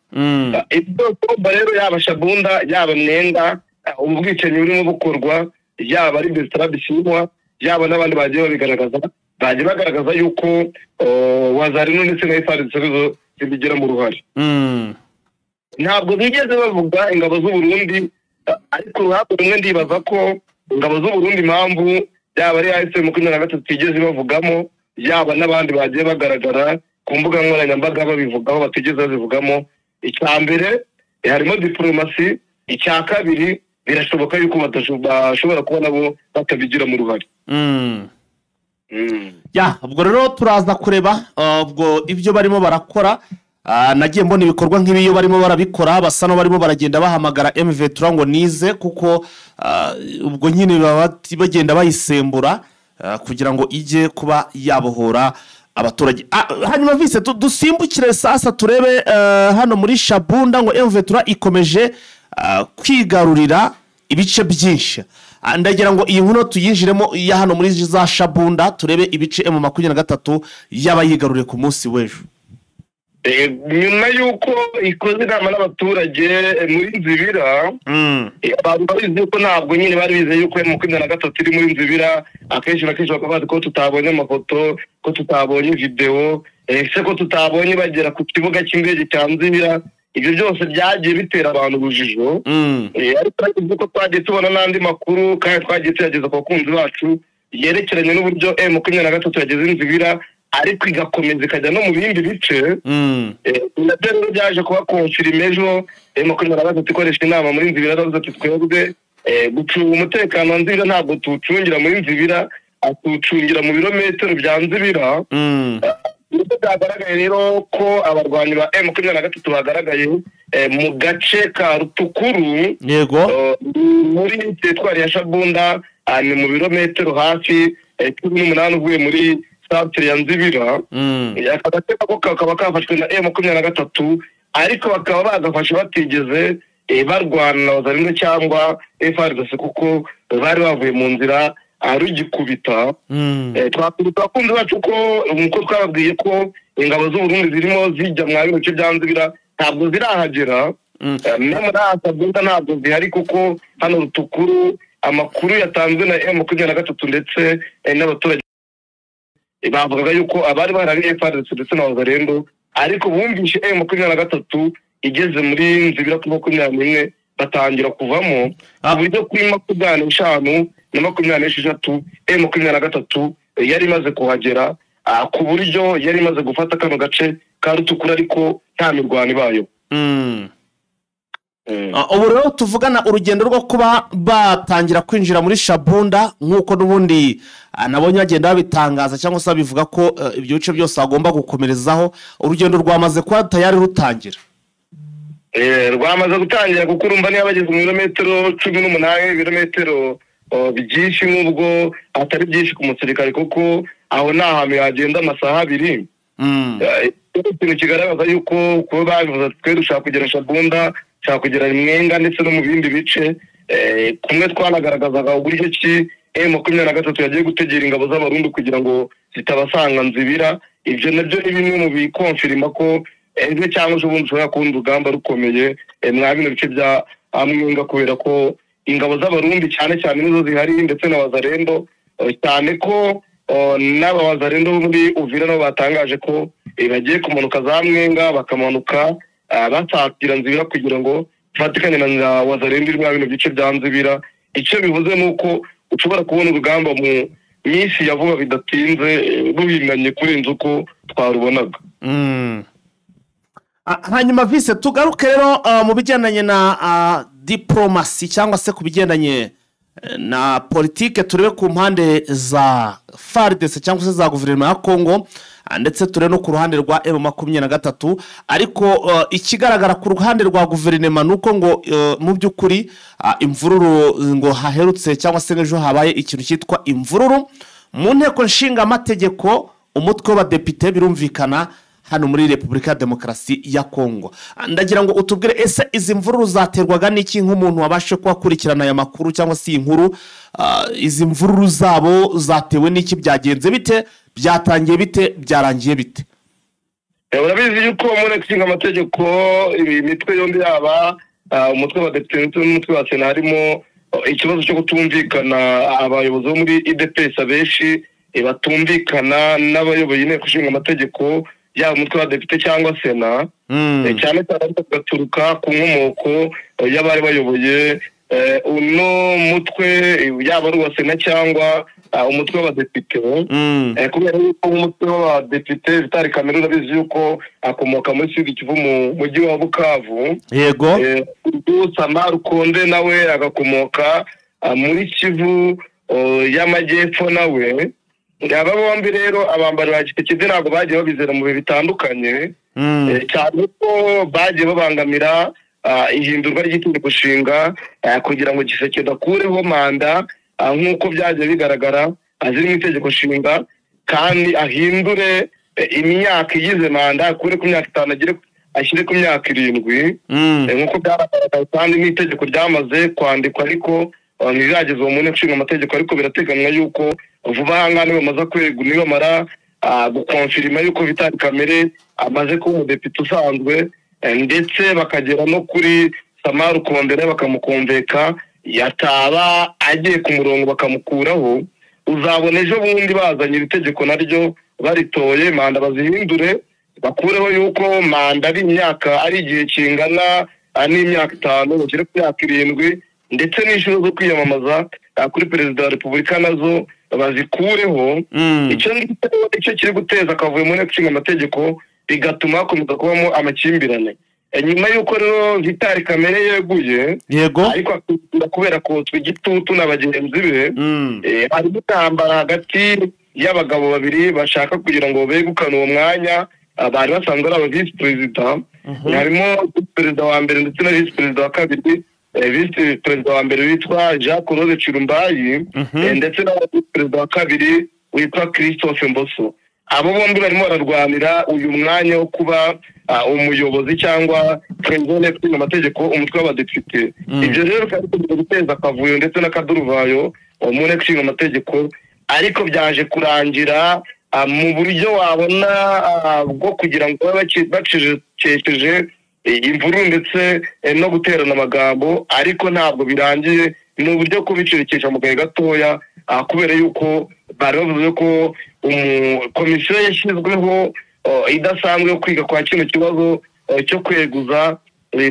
Ibyo rero yaba Shabunda yaba Mwenga, ubu bwicanyi burimo bukorwa, yaba ari Bertrand Bisimwa, yaba n'abandi bagiye babigaragaza, bagiye bagaragaza yuko Wazalendo ndetse na FARDC zibigiramo uruhare. Ntabwo bigeze bavuga ingabo z'Uburundi, ariko uruhande rumwe ndibaza ko ingabo z'Uburundi impamvu yaba ari AFC 23 tigeze bavugamo, yaba n'abandi bagiye bagaragara ku mbuga nkoranyambaga babivugaho batigeze bazivugamo. Icya mbere harimo diplomasi, icya kabiri birashoboka yuko bashobora kuba nabo batabigiramo uruhare. Ya, ubwo rero turaza kureba ubwo ibyo barimo barakora. Nagiye mbona ibikorwa nk'ibiyo barimo barabikora, basa no barimo baragenda bahamagara M23 ngo nize, kuko ubwo nyine bagenda bayisembura kugira ngo ijye kuba yabohora abaturage. Hanyuma vise dusimbukire sasa turebe hano muri Shabunda ngo M23 ikomeje kwigarurira ibice byinshi. Ndagira ngo iyi nkuru tuyinjiremo ya hano muri za Shabunda, turebe ibice M23 yabayigaruriye ku munsi w'ejo. Nyuma y'uko ikoze inama n'abaturage muri Nzibira, abantu babizi yuko ntabwo nyine bari bizeye yuko M23 iri muri Nzibira. Akenshi na kenshi bakaba bazi ko tutabonye amafoto, ko tutabonye videwo, ese ko tutabonye bagera ku kibuga cy'indege cya Nzibira. Ibyo byose byagiye bitera abantu urujijo. Ariko ko twagiye tubona n'andi makuru kandi twagiye tuyageza ku bakunzi bacu yerekeranye n'uburyo M23 yageze Nzibira, ariko igakomeza ikajya no mu bindi bice. Nabyo rero byaje kuba confirmé ejo M23 ikoresha inama muri Nzibira, yavuze ati twebwe gucunga umutekano wa Nzibira ntabwo tuwucungira muri Nzibira, atuwucungira mu birometero bya Nzibira. Nibwo byagaragaye rero ko abarwanyi ba M23 bagaragaye mu gace ka Rutukuru, yego, muri teritwari ya Shabunda, ni mu birometero hafi 18 uvuye muri centre ya Nzibira. Aka gace nako kakaba kafashwe na M23, ariko bakaba bagafashe batigeze barwana na Wazalendo cyangwa FARDC kuko bari bavuye mu nzira rugikubita. Twakwibutsa abakunzi bacu ko nkuko twababwiye ko ingabo z'Uburundi zirimo zijya mwa bino bice bya Nzibira ntabwo zirahagera. No muri Shabunda ntabwo zihari kuko hano Rutukuru amakuru yatanzwe na M23 ndetse n'abaturage bavugaga yuko abari bahari FARDC ndetse na Wazalendo, ariko bumvishe M23 igeze muri Nzibira kuri 21 batangira kuvamo, ku buryo kuri 25 na 26 M23 yari imaze kuhagera, ku buryo yari imaze gufata kano gace ka Rutukuru ariko nta mirwano ibayo. Ubu rero tuvugana urugendo rwo kuba batangira kwinjira muri Shabunda nk'uko n'ubundi nabonye bagenda babitangaza cyangwa se babivuga ko ibyo bice byose bagomba gukomerezaho, urugendo rwamaze kuba tayari rutangira. Rwamaze gutangira kuko urumva niba bageze mu birometero 18, ibirometero byinshi nk'ubwo atari byinshi ku musirikare kuko aho ni ahantu yagenda amasaha 2. Ikintu kigaragaza yuko kuba babivuze twe dushaka kugera Shabunda, dushaka kugera Mwenga ndetse no mu bindi bice, kumwe twanagaragazaga uburyo ki M23 yagiye gutegera ingabo z'Abarundi kugira ngo zitabasanga Nzibira. Ibyo nabyo ni bimwe mu bikonfirima ko ejo cyangwa se ubundi ushobora kubona urugamba rukomeye mwa bino bice bya Mwenga, kubera ko ingabo z'Abarundi cyane cyane nizo zihari ndetse na Wazalendo, cyane ko n'aba Wazalendo bo muri Uvira nabo batangaje ko bagiye kumanuka za Mwenga, bakamanuka basatira Nzibira kugira ngo bafatikanye na Wazalendo iri mwa bino bice bya Nzibira. Icyo bivuze ni uko ushobora kubona urugamba mu minsi ya vuba bidatinze ruhinganye kurenza uko twarubonaga. Hanyuma vise tugaruke rero mu bigendanye na diplomasi cyangwa se ku bigendanye na politike, turebe ku mpande za FARDC cyangwa se za guverinoma ya Congo, ndetse turebe no ku ruhande rwa M23. Ariko ikigaragara ku ruhande rwa guverinoma nuko ngo mu by'ukuri imvururu ngo haherutse cyangwa se ejo habaye ikintu cyitwa imvururu mu nteko nshinga amategeko, umutwe w'abadepite birumvikana hano muri Repubulika ya Demokarasi ya Kongo. Ndagira ngo utubwire ese izi mvururu zaterwaga n'iki nk'umuntu wabashe kubakurikirana aya makuru cyangwa se inkuru, izi mvururu zabo zatewe n'iki, byagenze bite, byatangiye bite, byarangiye bite? Urabizi yuko mu nteko ishinga amategeko imitwe yombi yaba umutwe w'abadepite ndetse n'umutwe wa sena harimo ikibazo cyo kutumvikana. Abayobozi bo muri UDPS abenshi batumvikana n'abayoboye inteko ishinga amategeko, yaba umutwe w'abadepite cyangwa sena, cyane cyane ariko bigaturuka ku nkomoko y'abari bayoboye uno mutwe, yaba ari uwa sena cyangwa umutwe w'abadepite. Kubera yuko umutwe w'abadepite Vital Kamerhe urabizi yuko akomoka muri Sud Kivu mu mujyi wa Bukavu. Yego. Sama Rukonde nawe agakomoka muri Kivu y'Amajyepfo nawe. Aba bombi rero abambari ba Tshisekedi ntabwo bagiye babizera mu bihe bitandukanye, cyane ko bagiye babangamira ihindurwa ry'itegeko nshinga kugira ngo Tshisekedi akureho manda nk'uko byagiye bigaragara ziri mu itegeko nshinga, kandi ahindure imyaka igize manda, akure ku myaka 5 ashyire ku myaka 7, nk'uko byagaragaye kandi n'itegeko ryamaze kwandikwa ariko ntiriragezwa mu nteko ishinga amategeko. Ariko birateganywa yuko vuba aha ngaha nibamaze kwegura, nibamara gukonfirima yuko Vital Kamerhe amaze kuba umudepite usanzwe, ndetse bakagera no kuri Sama Rukonde bakamukonveka, yataba agiye ku murongo bakamukuraho, uzabona ejo bundi bazanye iri tegeko naryo baritoye, manda bazihindure bakureho yuko manda ari imyaka, ari igihe kingana n'imyaka 5, bashyire ku myaka 7, ndetse n'inshuro zo kwiyamamaza kuri perezida wa Repubulika nazo bazikureho. Icyo ngicyo kiri guteza akavuyo mu nteko ishinga amategeko, bigatuma hakomeza kubamo amakimbirane. Nyuma y'uko rero Vital Kamerhe yeguye, yego, ariko kubera kotswa igitutu na bagenzi be, harimo intambara hagati y'abagabo babiri bashaka kugira ngo begukane uwo mwanya bari basanzwe ari aba visi perezida. Harimo perezida wa mbere ndetse na visi perezida wa kabiri, Visi perezida wa mbere witwa Jacques Rose Chirumbayi, ndetse na visi perezida wa kabiri witwa Christophe Mboso. Abo bombi barimo bararwanira uyu mwanya wo kuba umuyobozi cyangwa perezida w'inteko ishinga amategeko, umutwe w'abadepite. Ibyo rero bikaba bikomeje guteza akavuyo ndetse n'akaduruvayo mu nteko ishinga amategeko, ariko byaje kurangira mu buryo wabona bwo kugira ngo babe bacecekesheje imvururu ndetse no guterana amagambo, ariko ntabwo birangiye. Ni uburyo kubicecekesha mu gahe gatoya, kubera yuko bari bavuze ko komisiyo yashyizweho idasanzwe yo kwiga kwa kino kibazo cyo kweguza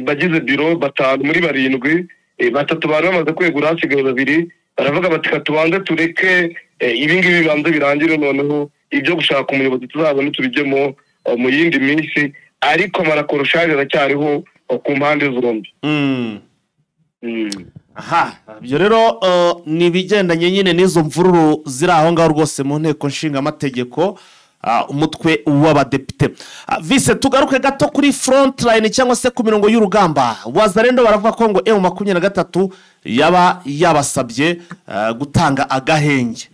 bagize biro 5 muri 7, 3 bari bamaze kwegura, hasigaye 2. Baravuga bati tubanze tureke ibi ngibi bibanze birangire, noneho ibyo gushaka umuyobozi tuzabone tubijyemo mu yindi minsi. Ariko amarakoroshage aracyariho ku mpande zombi. Aha, ibyo rero ni ibigendanye nyine n'izo mvururu ziri aho ngaho rwose mu nteko nshingamategeko, umutwe w'abadepite. Vise, tugaruke gato kuri front line cyangwa se ku mirongo y'urugamba. Wazalendo baravuga ko ngo M23 yaba yabasabye gutanga agahenge.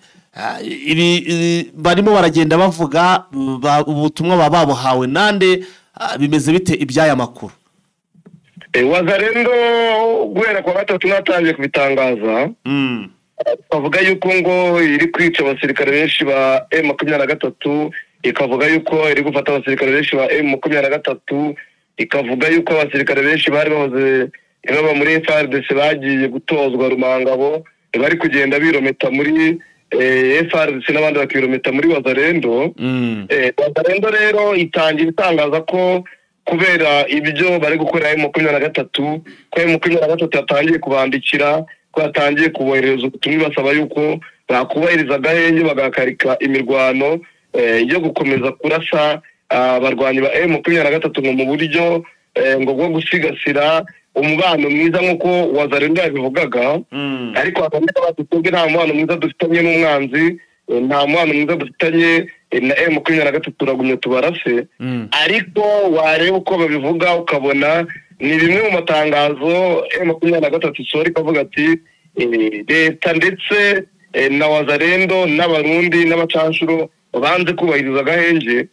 Ibi barimo baragenda bavuga ubutumwa baba babuhawe nande, bimeze bite iby'aya makuru? Wazalendo guhera kwa gatatu natangiye kubitangaza, bavuga yuko ngo iri kwica abasirikare benshi ba M23, ikavuga yuko iri gufata abasirikare benshi ba M23, ikavuga yuko abasirikare benshi bari bahoze baba muri FARDC bagiye gutozwa Rumangabo, bari kugenda birometa muri FARDC n'abandi bakirometa muri Wazalendo. Wazalendo rero itangira itangaza ko kubera ibyo bari gukora M23, ko M23 yatangiye kubandikira, ko yatangiye kuboherereza ubutumwa basaba yuko bakubahiriza agahenge bagahagarika imirwano yo gukomeza kurasa abarwanyi ba M23 ngo mu buryo ngo bwo gusigasira umubano mwiza nk'uko Wazalendo yabivugaga. Ariko bati twebwe nta mubano mwiza dufitanye n'umwanzi, nta mubano mwiza dufitanye na M23, turagumye tubarase. Ariko wareba uko babivuga ukabona ni bimwe mu matangazo M23 isohora ikavuga ati leta ndetse na Wazalendo n'Abarundi n'abacanshuro banze kubahiriza agahenge,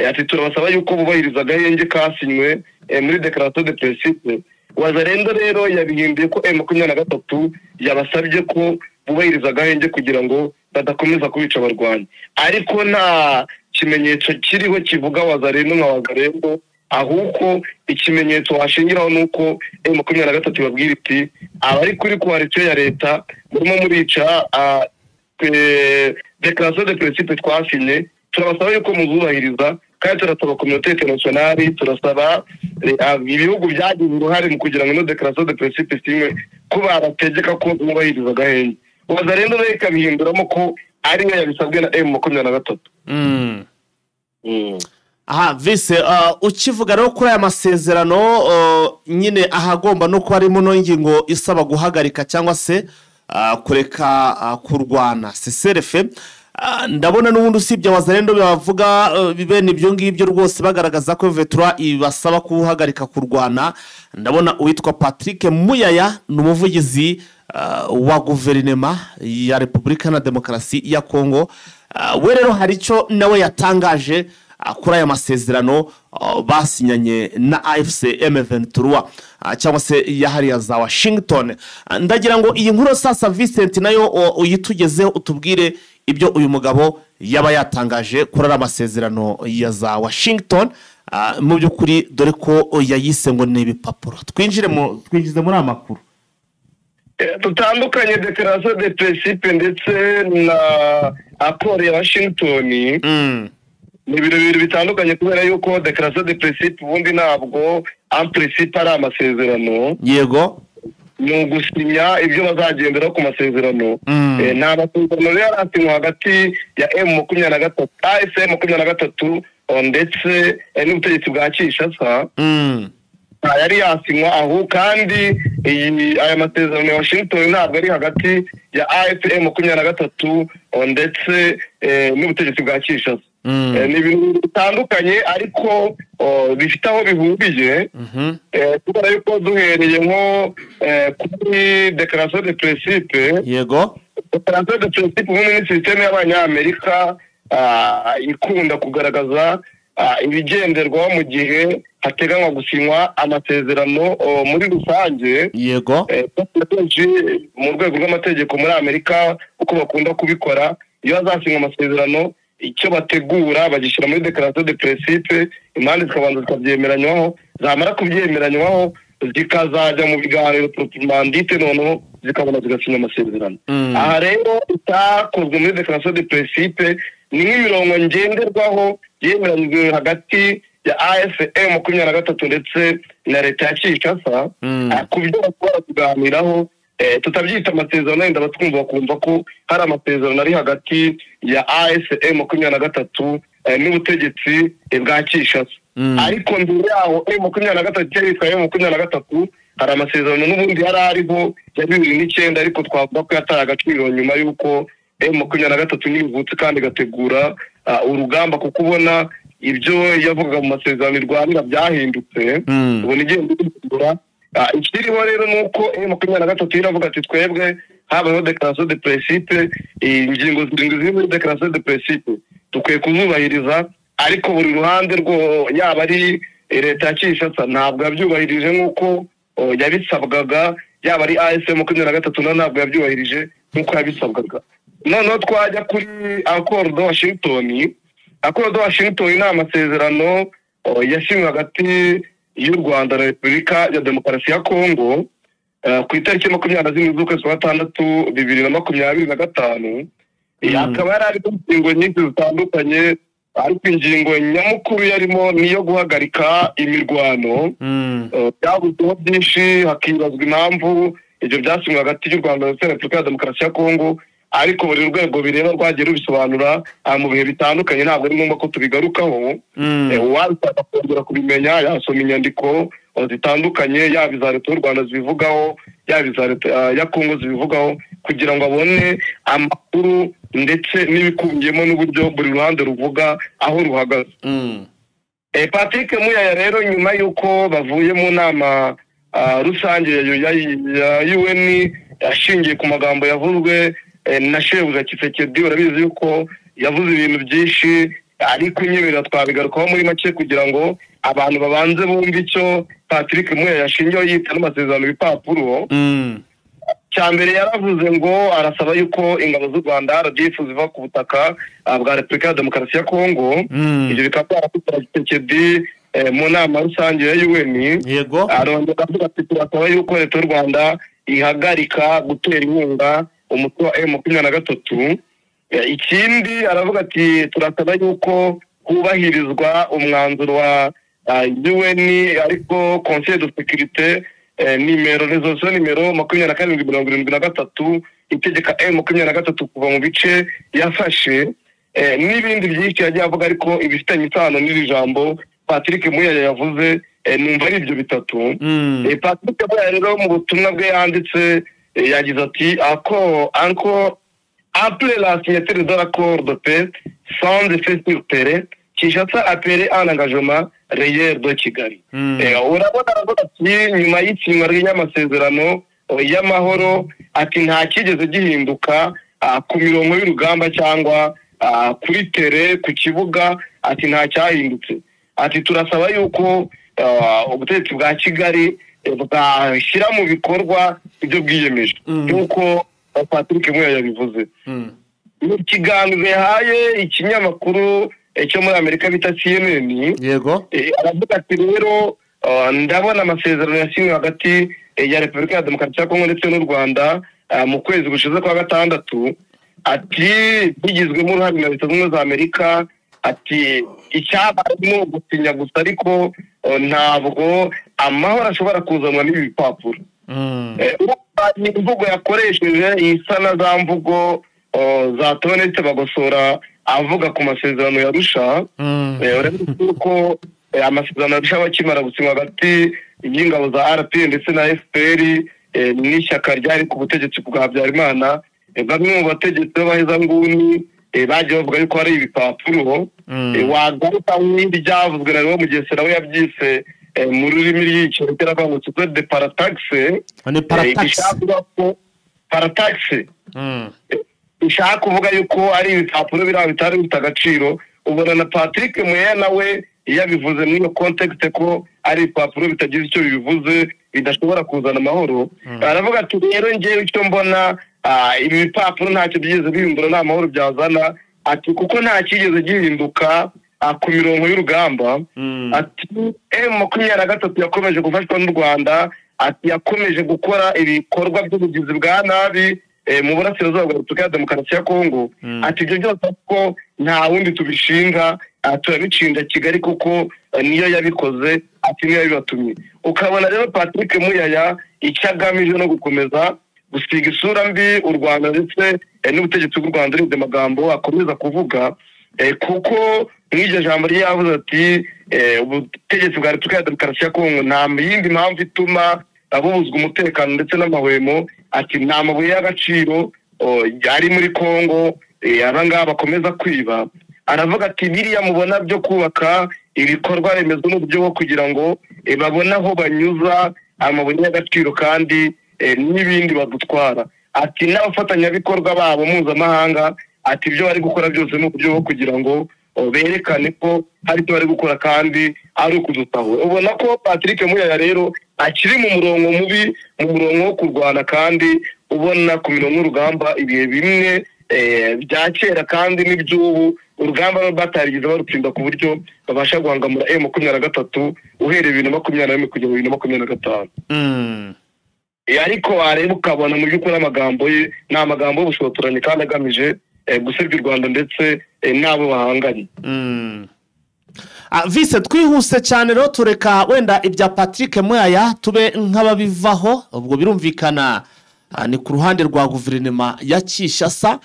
ati turabasaba yuko bubahiriza agahenge kasinywe muri déclaration de principe. Wazalendo rero yabihinduye ko M23 yabasabye ko bubahiriza agahenge kugira ngo badakomeza kubica abarwanyi, ariko nta kimenyetso kiriho kivuga Wazalendo nka Wazalendo, ahubwo ikimenyetso washingiraho nuko M23 babwira iti abari kuri coalition ya leta murimo murica déclaration de principe twasinye, turabasaba yuko muzubahiriza, kandi turasaba communauté internationale, turasaba ibihugu byagize uruhare mu kugira ngo ino déclaration de principe isinywe ko barategeka ko mwubahiriza agahenge. Wazalendo rero ikabihinduramo ko ariyo yabisabwe na M23. Aha Vise, ukivuga rero kuri aya masezerano nyine ahagomba no kuba harimo n'ingingo isaba guhagarika cyangwa se kureka kurwana CCRF, ndabona n'ubundi usibye Wazalendo bavuga bene ibyo ngibyo rwose bagaragaza ko M23 ibasaba kuhagarika kurwana. Ndabona uwitwa Patrick Muyaya ni umuvugizi wa guverinema ya Repubulika na Demokarasi ya Kongo, we rero hari icyo nawe yatangaje kuri aya masezerano basinyanye na AFC M23 cyangwa se yahariya za Washington. Ndagira ngo iyi nkuru sasa Vincent nayo uyitugezeho, utubwire ibyo uyu mugabo yaba yatangaje kuri aya masezerano ya za Washington. Mu by'ukuri dore ko yayise ngo ni ibipapuro. Twinjize muri aya makuru tutandukanye déclaration de principe ndetse na accord ya Washington. Ni ibintu bibiri bitandukanye, kubera yuko déclaration de principe ubundi ntabwo en principe ari amasezerano. Yego, ni ugusinya ibyo bazagenderaho ku masezerano. Nta masezerano rero yarasinywe hagati ya M23, AFC M23 ndetse n'ubutegetsi bwa Kinshasa. Yari yasinywa aho, kandi aya masezerano ya Washington ntabwo ari hagati ya AFC M23 ndetse n'ubutegetsi bwa Kinshasa. Ni ibintu bitandukanye ariko bifite aho bihuriye. Kubera yuko duhereye nko kuri déclaration de principe, yego, déclaration de principe ubundi ni système y'Abanyamerika ikunda kugaragaza ibigenderwaho mu gihe hateganywa gusinywa amasezerano muri rusange. Kenshi mu rwego rw'amategeko muri Amerika, uko bakunda kubikora, iyo hazasinywa amasezerano, icyo bategura bagishyira muri déclaration de principe, impande zikabanza zikabyemeranywaho, zamara kubyemeranywaho zikazajya mu biganiro proprement dit, noneho zikabona zigasinya amasezerano. Aha rero itakozwe muri déclaration de principe ni nk'imirongo ngenderwaho yemeranyijwe hagati ya AFC M23 ndetse na leta ya Kinshasa ku byo bashobora kuganiraho. Tutabyita amasezerano, wenda batwumva bakumva ko hari amasezerano ari hagati ya AFC M23 n'ubutegetsi bwa Kinshasa. Ariko mbere yaho M23 cyari yitwa M23, hari amasezerano n'ubundi yari ariho ya 2009, ariko twavuga ko yataye agaciro nyuma y'uko M23 n'ibivutse kandi igategura urugamba, kuko ubona ibyo yavugaga mu masezerano irwanira byahindutse, ubona igenda ihindura. Ikiriho rero ni uko M23 iravuga ati: "Twebwe habayeho déclaration de principe, ingingo zirindwi ziri muri déclaration de principe dukwiye kuzubahiriza." Ariko buri ruhande rwo, yaba ari leta ya Kinshasa ntabwo yabyubahirije nk'uko yabisabwaga, yaba ari AFC M23 nayo ntabwo yabyubahirije nk'uko yabisabwaga. Noneho twajya kuri Accord de Washington. Accord de Washington ni amasezerano yasinywe hagati y'u Rwanda na Repubulika ya Demokarasi ya Kongo ku itariki 27 z'ukwezi kwa gatandatu 2025. Akaba yari arimo ingingo nyinshi zitandukanye, ariko ingingo nyamukuru yarimo ni iyo guhagarika imirwano. Byavuzweho byinshi, hakibazwa impamvu ibyo byasinywe hagati y'u Rwanda ndetse na Repubulika ya Demokarasi ya Kongo, ariko buri rwego bireba rwagiye rubisobanura mu bihe bitandukanye, ntabwo ari ngombwa ko tubigarukaho. Uwabishaka kongera kubimenya yasoma inyandiko zitandukanye, yaba iza leta y'u Rwanda zibivugaho, yaba iza leta ya Kongo zibivugaho, kugira ngo abone amakuru ndetse n'ibikubiyemo n'uburyo buri ruhande ruvuga aho ruhagaze. Patrick Muyaya rero, nyuma y'uko bavuye mu nama rusange ya UN, ashingiye ku magambo yavuzwe na shebuja Tshisekedi, urabizi yuko yavuze ibintu byinshi, ariko inyemerera twabigarukaho muri make kugira ngo abantu babanze bumve icyo Patrick Muyaya yashingiyeho yita n'amasezerano ibipapuro. Cya mbere yaravuze ngo arasaba yuko ingabo z'u Rwanda RDF ziva ku butaka bwa Repubulika ya Demokarasi ya Kongo. Ibyo bikaba byarafite Tshisekedi mu nama rusange ya UN. Arongera avuga ati: "Turasaba yuko leta y'u Rwanda ihagarika gutera inkunga umutwe wa M23." Ikindi aravuga ati: "Turasaba yuko hubahirizwa umwanzuro wa UN, ariko Conseil de sécurité, nimero résolution nimero 2773, itegeka M23 kuva mu bice yafashe." N'ibindi byinshi yagiye avuga, ariko ibifitanye isano n'iri jambo Patrick Muyaya yavuze, numva ari ibyo bitatu. Patrick Muyaya rero mu butumwa bwe yanditse, yagize ati: "Accord encore après la signature de l'accord de paix sans effet sur terrain, Kinshasa appelle un engagement réel de Kigali." Urabona aravuga ati nyuma y'isinywa ry'amasezerano y'amahoro, ati nta kigeze gihinduka ku mirongo y'urugamba cyangwa kuri terrain, ku kibuga, ati nta cyahindutse. Ati turasaba yuko ubutegetsi bwa Kigali bwashyira mu bikorwa ibyo bwiyemeje, nk'uko Patrick Muyaya yabivuze. Mu kiganiro yahaye ikinyamakuru cyo muri Amerika bita CNN, aravuga ati: "Rero ndabona amasezerano yasinywe hagati ya Repubulika ya Demokarasi ya Kongo ndetse n'u Rwanda mu kwezi gushize kwa gatandatu," ati "bigizwemo uruhare na Leta Zunze Ubumwe za Amerika," ati "icyabaye ni ugusinya gusa, ariko ntabwo amahoro ashobora kuzanwa n'ibi bipapuro." Urumva ni imvugo yakoresheje isa na za mvugo za Theoneste Bagosora avuga ku masezerano ya Arusha. Urabona ko amasezerano ya Arusha aba akimara gusinywa hagati y'ingabo za RPA ndetse na FPR n'ishyaka ryari ku butegetsi bwa Habyarimana, bamwe mu bategetsi b'abahezanguni Bagiye bavuga yuko ari ibipapuro. Wagaruka n'ibindi byavuzwe na Leon Mugesera, we yabyise mu rurimi rw'icyongereza avuga ngo c'est de parataxe. Ni parataxe. Bishaka kuvuga ko parataxe ishaka kuvuga yuko ari ibipapuro biriya bitari bifite agaciro. Ubona na Patrick Muyaya nawe yabivuze muri iyo context ko ari ibipapuro bitagize icyo bivuze, bidashobora kuzana amahoro. Aravuga ati rero ngewe icyo mbona, ibi bipapuro ntacyo byigeze bihindura, nta mahoro byazana, ati kuko nta cyigeze gihinduka ku mirongo y'urugamba. Ati M23 yakomeje gufashwa n'u Rwanda, ati yakomeje gukora ibikorwa by'ubugizi bwa nabi mu burasirazuba bwa Repubulika ya Demokarasi ya Kongo. Ati ibyo byose ko nta wundi tubishinga, turabicinda Kigali kuko niyo yabikoze, ati niyo yabibatumye. Ukabona rero Patrick Muyaya icyo agamije no gukomeza gusiga isura mbi u Rwanda ndetse n'ubutegetsi bw'u Rwanda, urebye amagambo akomeza kuvuga, kuko mw'iryo jambo rye yavuze ati ubutegetsi bwa Repubulika ya Demokarasi ya Kongo nta yindi mpamvu ituma abubuzwa umutekano ndetse n'amahwemo, ati nta mabuye y'agaciro ari muri Kongo, aba ngaba bakomeza kwiba. Aravuga ati biriya mubona byo kubaka ibikorwa remezo n'uburyo bwo kugira ngo babone aho banyuza amabuye y'agaciro kandi n'ibindi badutwara, ati n'abafatanyabikorwa babo mpuzamahanga, ati ibyo bari gukora byose ni uburyo bwo kugira ngo berekane ko hari icyo bari gukora kandi ari ukudutahura. Ubona ko Patrick Muyaya rero akiri mu murongo mubi, mu murongo wo kurwana, kandi ubona ku mirongo y'urugamba ibihe bimwe bya kera kandi n'iby'ubu urugamba batarigeze barutsinda ku buryo babasha guhangamura M23 uhereye 2021 kugera 2025. Ariko wareba ukabona mu by'ukuri amagambo ye ni amagambo y'ubushotoranyi kandi agamije gusebya u Rwanda ndetse n'abo bahanganye. Vise twihuse cyane rero tureka wenda ibya Patrick Muyaya tube nk'ababivaho, ubwo birumvikana ni ku ruhande rwa guverinoma ya Kinshasa,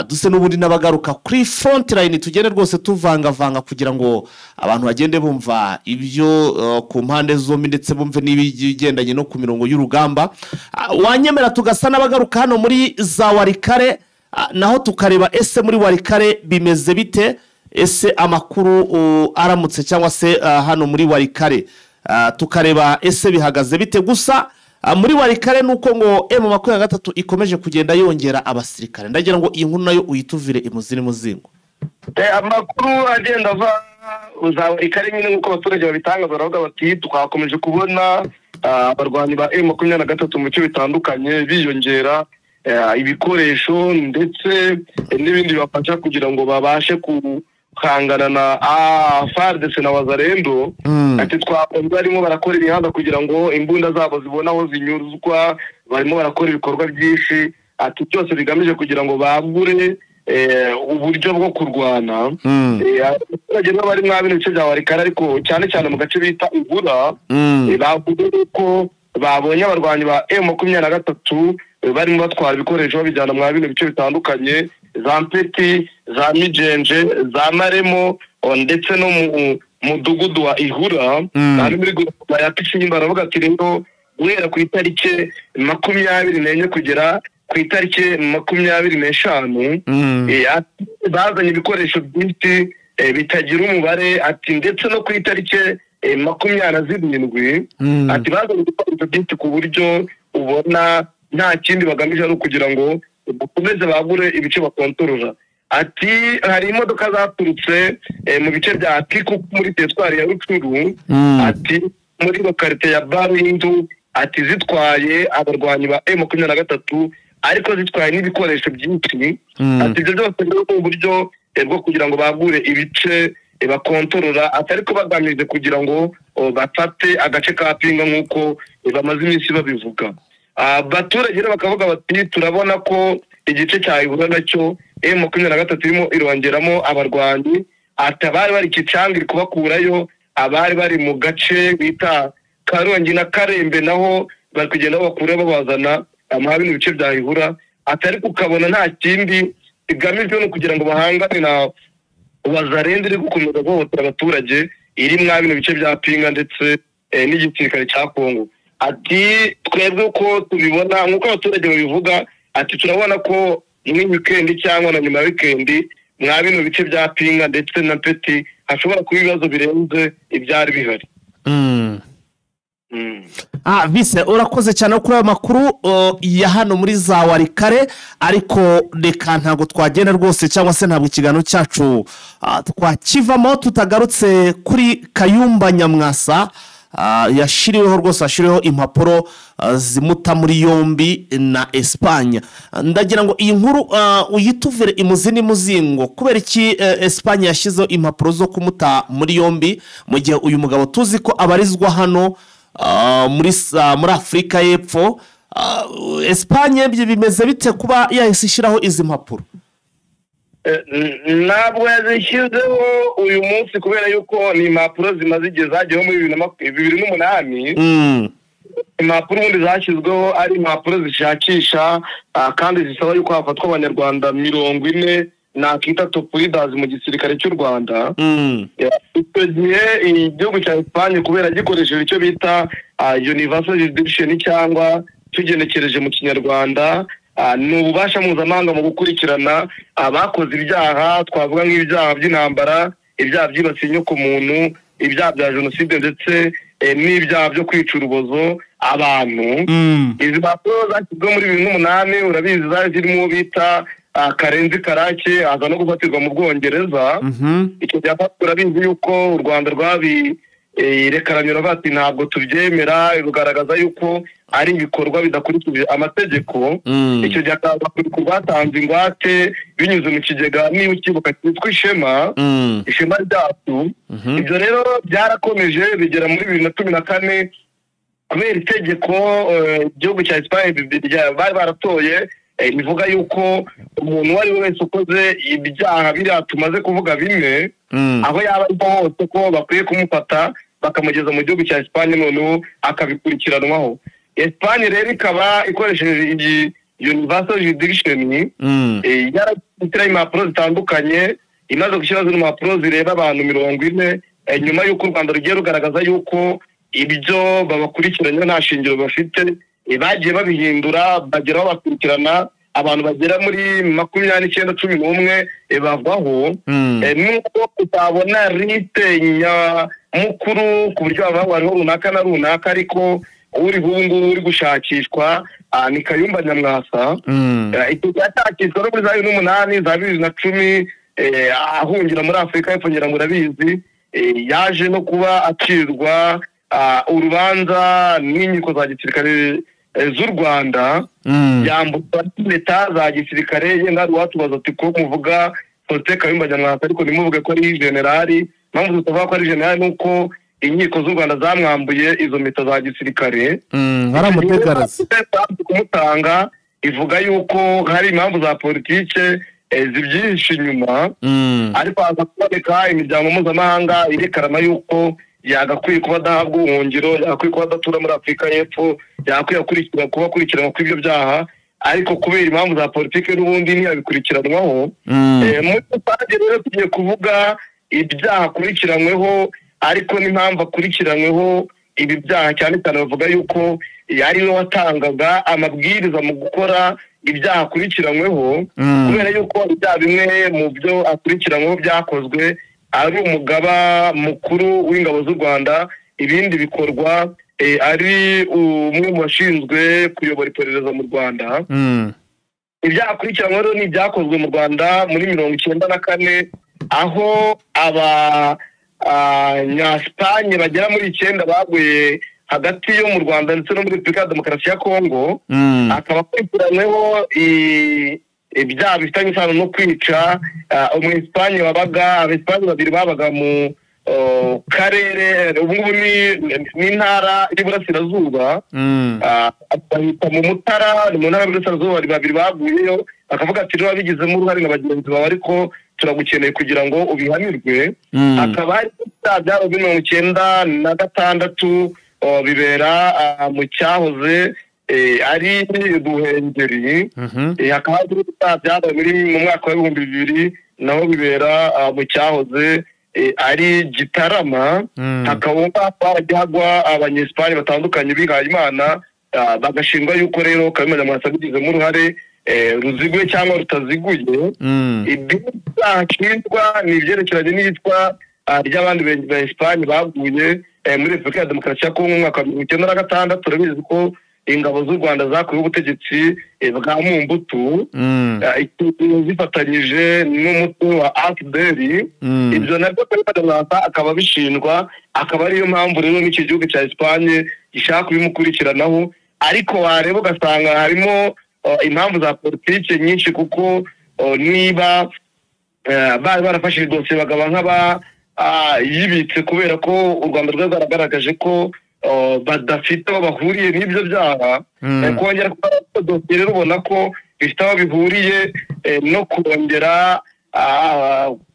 duse n'ubundi n'abagaruka kuri front line, tugende rwose tuvangavanga kugira ngo abantu bagende bumva ibyo ku mpande zombi ndetse bumve n'ibigendanye no ku mirongo y'urugamba. Wanyemera tugasa n'abagaruka hano muri za Walikale, naho tukareba ese muri Walikale bimeze bite, ese amakuru aramutse cyangwa se hano muri Walikale tukareba ese bihagaze bite. Gusa muri Walikale nuko ngo M23 ikomeje kugenda yongera abasirikare, ndagira ngo iyi nkuru nayo uyituvire imuzini muzingo. Amakuru agenda ava za Walikale nyine nkuko abaturage babitangaza, baravuga bati twakomeje kubona abarwanyi ba M23 mu bice bitandukanye biyongera ibikoresho ndetse n'ibindi bibafasha kugira ngo babashe guhangana na FARDC na Wazalendo. Ati twabonye barimo barakora imihanda kugira ngo imbunda zabo zibone aho zinyuzwa, barimo barakora ibikorwa byinshi, ati byose bigamije kugira ngo bagure uburyo bwo kurwana. Abaturage bari mwa bino bice bya Walikale, ariko cyane cyane mu gace bita Ibura, bavuze ko babonye abarwanyi ba M23 barimo batwara ibikoresho babijyana mwa bino bice bitandukanye, za Mpeti, za Mijenje, za Maremo ndetse no mu mudugudu wa Ihura. Ari muri groupe ya Kishimba. Baravuga ati rero guhera ku itariki 24 kugera ku itariki 25 bazanye ibikoresho byinshi bitagira umubare, ati ndetse no ku itariki 27 ati bazanye ibikoresho byinshi ku buryo ubona nta kindi bagamije ari ukugira ngo bakomeze bagure ibice bakontorora. Ati hari imodoka zaturutse mu bice bya Kiku muri teritwari ya Rucuru, ati muri lokalite ya Barindu, ati zitwaye abarwanyi ba M23 ariko zitwaye n'ibikoresho byinshi. Ati ibyo byose ni uburyo bwo kugira ngo bagure ibice bakontorora, ati ariko bagamije kugira ngo bafate agace ka Pinga nk'uko bamaze iminsi babivuga. Abaturage rero bakavuga bati turabona ko igice cya Ibura nacyo M23 irimo irongeramo abarwanyi, ati abari bari Kicanga iri kubakurayo, abari bari mu gace bita Karongi na Karembe naho bari kugenda bakura babazana amha bino bice bya Ibura, ati ariko ukabona nta kindi igamijwe no kugira ngo bahangane na Wazalendo iri gukomeza guhohotera abaturage iri mwa bino bice bya Pinga ndetse n'igisirikare cya Kongo. Ati twebwe uko tubibona nk'uko abaturage babivuga, ati turabona ko muri weekend cyangwa na nyuma ya weekend mwa bino bice bya Pinga ndetse na Peti hashobora kuba ibibazo birenze ibyari bihari. Vise urakoze cyane kuri ayo makuru ya hano muri za Warikare, ariko reka ntabwo twagenda rwose cyangwa se ntabwo ikiganiro cyacu twakivamo tutagarutse kuri Kayumba Nyamwasa. Yashyiriweho rwose, yashyiriweho impapuro zimuta muri yombi na Espagne. Ndagira ngo iyi nkuru uyituvire imuzi n'imuzingo. Kubera iki Espagne yashyizeho impapuro zo kumuta muri yombi mu gihe uyu mugabo tuzi ko abarizwa hano muri Afurika y'Epfo? Espagne bimeze bite kuba yahise ishyiraho izi mpapuro? Ntabwo yazishyizeho uyu munsi kubera yuko ni impapuro zimaze igihe zagiyeho muri 2008. Impapuro ubundi zashyizweho ari impapuro zishakisha kandi zisaba yuko hafatwa abanyarwanda 40 nakita top leaders mu gisirikare cy'u Rwanda. Icyo gihe igihugu cya Espagne kubera gikoresheje icyo bita universal jurisdiction cyangwa tugenekereje mu kinyarwanda ni ububasha mpuzamahanga mu gukurikirana abakoze ibyaha, twavuga nk'ibyaha by'intambara, ibyaha byibasiye inyokomuntu, ibyaha bya jenoside ndetse n'ibyaha byo kwica urubozo abantu. Izi mpapuro zashyizweho muri 2008, urabizi zari zirimo uwo bita Karenzi Karake, aza no gufatirwa mu Bwongereza. Icyo gihe urabizi yuko u Rwanda rwabirekaranye bati ntabwo tubyemera, rugaragaza yuko ari ibikorwa bidakurikije amategeko. Icyo gihe rwatanze ingwate binyuze mu kigega niba ukibuka cyitwa Ishema, Ishema ryacu. Ibyo rero byarakomeje bigera muri 2014 kubera itegeko igihugu cya Espagne bari baratoye bivuga yuko umuntu uwo ari we wese ukoze ibyaha biriya tumaze kuvuga bimwe, aho yaba ari hose ko bakwiye kumufata bakamugeza mu gihugu cya Espagne noneho akabikurikiranwaho. Espagne rero ikaba ikoresheje iyi universal jurisdiction yarashyiraho impapuro zitandukanye, imaze gushyiraho zino mpapuro zireba abantu 40 nyuma y'uko u Rwanda rugiye rugaragaza yuko ibyo babakurikiranye nta shingiro bafite. Bagiye babihindura bageraho bakurikirana abantu bagera muri 29 11 bavaho. Nuko utabona liste nyamukuru ku buryo hariho runaka na runaka, ariko uri ngubu uri gushakishwa ni Kayumba Nyamwasa. Icyo cyashakishwa no muri za 2008 za 2010 ahungira muri Afurika y'Epfo, ngira ngo urabizi, yaje no kuba acirwa urubanza n'inkiko za gisirikare z'u Rwanda, yambukwa leta za gisirikare. Yenda watubaza ati ko muvuga Faustin Kayumba Nyamwasa ariko ntimuvuge ko ari generali. Impamvu tutavuga ko ari generali nuko inkiko z'u Rwanda zamwambuye izo mpeta za gisirikare, kumutanga ivuga yuko hari impamvu za politike zibyihishe inyuma. Ariko haza kuboneka imiryango mpuzamahanga irekarama yuko yagakwiye kuba adahabwa ubuhungiro, yagakwiye kuba adatura muri Afurika y'Epfo, yagakwiye kuba akurikiranwa kuri ibyo byaha, ariko kubera impamvu za politike n'ubundi ntiyabikurikiranwaho. Muri rusange rero tugiye kuvuga ibyaha akurikiranyweho, ariko n'impamvu akurikiranyweho ibi byaha cyane cyane bavuga yuko ari we watangaga amabwiriza mu gukora ibyaha akurikiranyweho, kubera yuko ibyaha bimwe mu byo akurikiranyweho byakozwe ari umugaba mukuru w'ingabo z'u Rwanda, ibindi bikorwa ari umwe mu bashinzwe kuyobora iperereza mu Rwanda. Ibyaha akurikiranyweho rero ni ibyakozwe mu Rwanda muri 94, aho abanyasipanye bagera muri 9 baguye hagati yo mu Rwanda ndetse no muri Repubulika ya Demokarasi ya Kongo. Akaba akurikiranyweho ibyaha bifitanye isano no kwica umwesipanye wabaga, abesipanye babiri babaga mu karere ubu ngubu ni intara y'Iburasirazuba, bahita mu Mutara, ni mu ntara y'Iburasirazuba, babiri baguyeyo bakavuga ati rero wabigizemo uruhare na bagenzi bawe ariko turagukeneye kugira ngo ubihanirwe. Hakaba hari ibyaha byaba 96 bibera mu cyahoze ari Ruhengeri. Hakaba hari ibyaha byabaye mu mwaka wa 2000 naho bibera mu cyahoze ari Gitarama. Hakaba hagwa abanyesipanye batandukanye bihaye Imana, bagashingwa yuko rero Kayumba Nyamwasa abigizemo uruhare. ruziguye cyangwa rutaziguye. Ibyaha ashinjwa ni ibyerekeranye n'iyitwa ry'abandi ba Espagne baguye muri Repubulika ya Demokarasi ya Kongo mu mwaka wa 1996. Turabizi ko ingabo z'u Rwanda zakuye ubutegetsi bwa Mumbutu zifatanyije n'umutwe wa AFDL. Ibyo nabyo Kayumba akaba abishinjwa, akaba ariyo mpamvu rero n'iki gihugu cya Espagne gishaka kubimukurikiranaho. Ariko wareba ugasanga harimo impamvu za politike nyinshi, kuko niba bari barafashe dosiye bagaba nk'aba yibitse kubera ko u Rwanda rwari rwaragaragaje ko badafite aho bahuriye n'ibyo byaha. Kongera dosiye rero ubona ko bifite aho bihuriye no kongera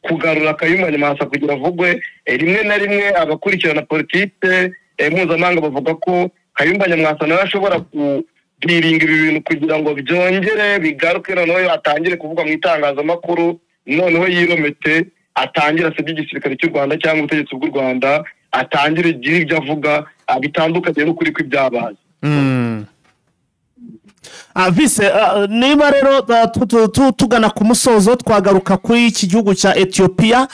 kugarura Kayumba Nyamwasa kugira avugwe. Rimwe na rimwe abakurikirana politike mpuzamahanga bavuga ko Kayumba Nyamwasa nawe ashobora kubiringa ibi bintu kugira ngo byongere bigaruke, noneho atangire kuvuga mu itangazamakuru, noneho yiromete atangire asebye igisirikare cy'u Rwanda cyangwa ubutegetsi bw'u Rwanda, atangire igire ibyo avuga bitandukanye n'ukuri kw'ibyabaye. Vise, niba rero tugana ku musozo, twagaruka kuri iki gihugu cya Ethiopia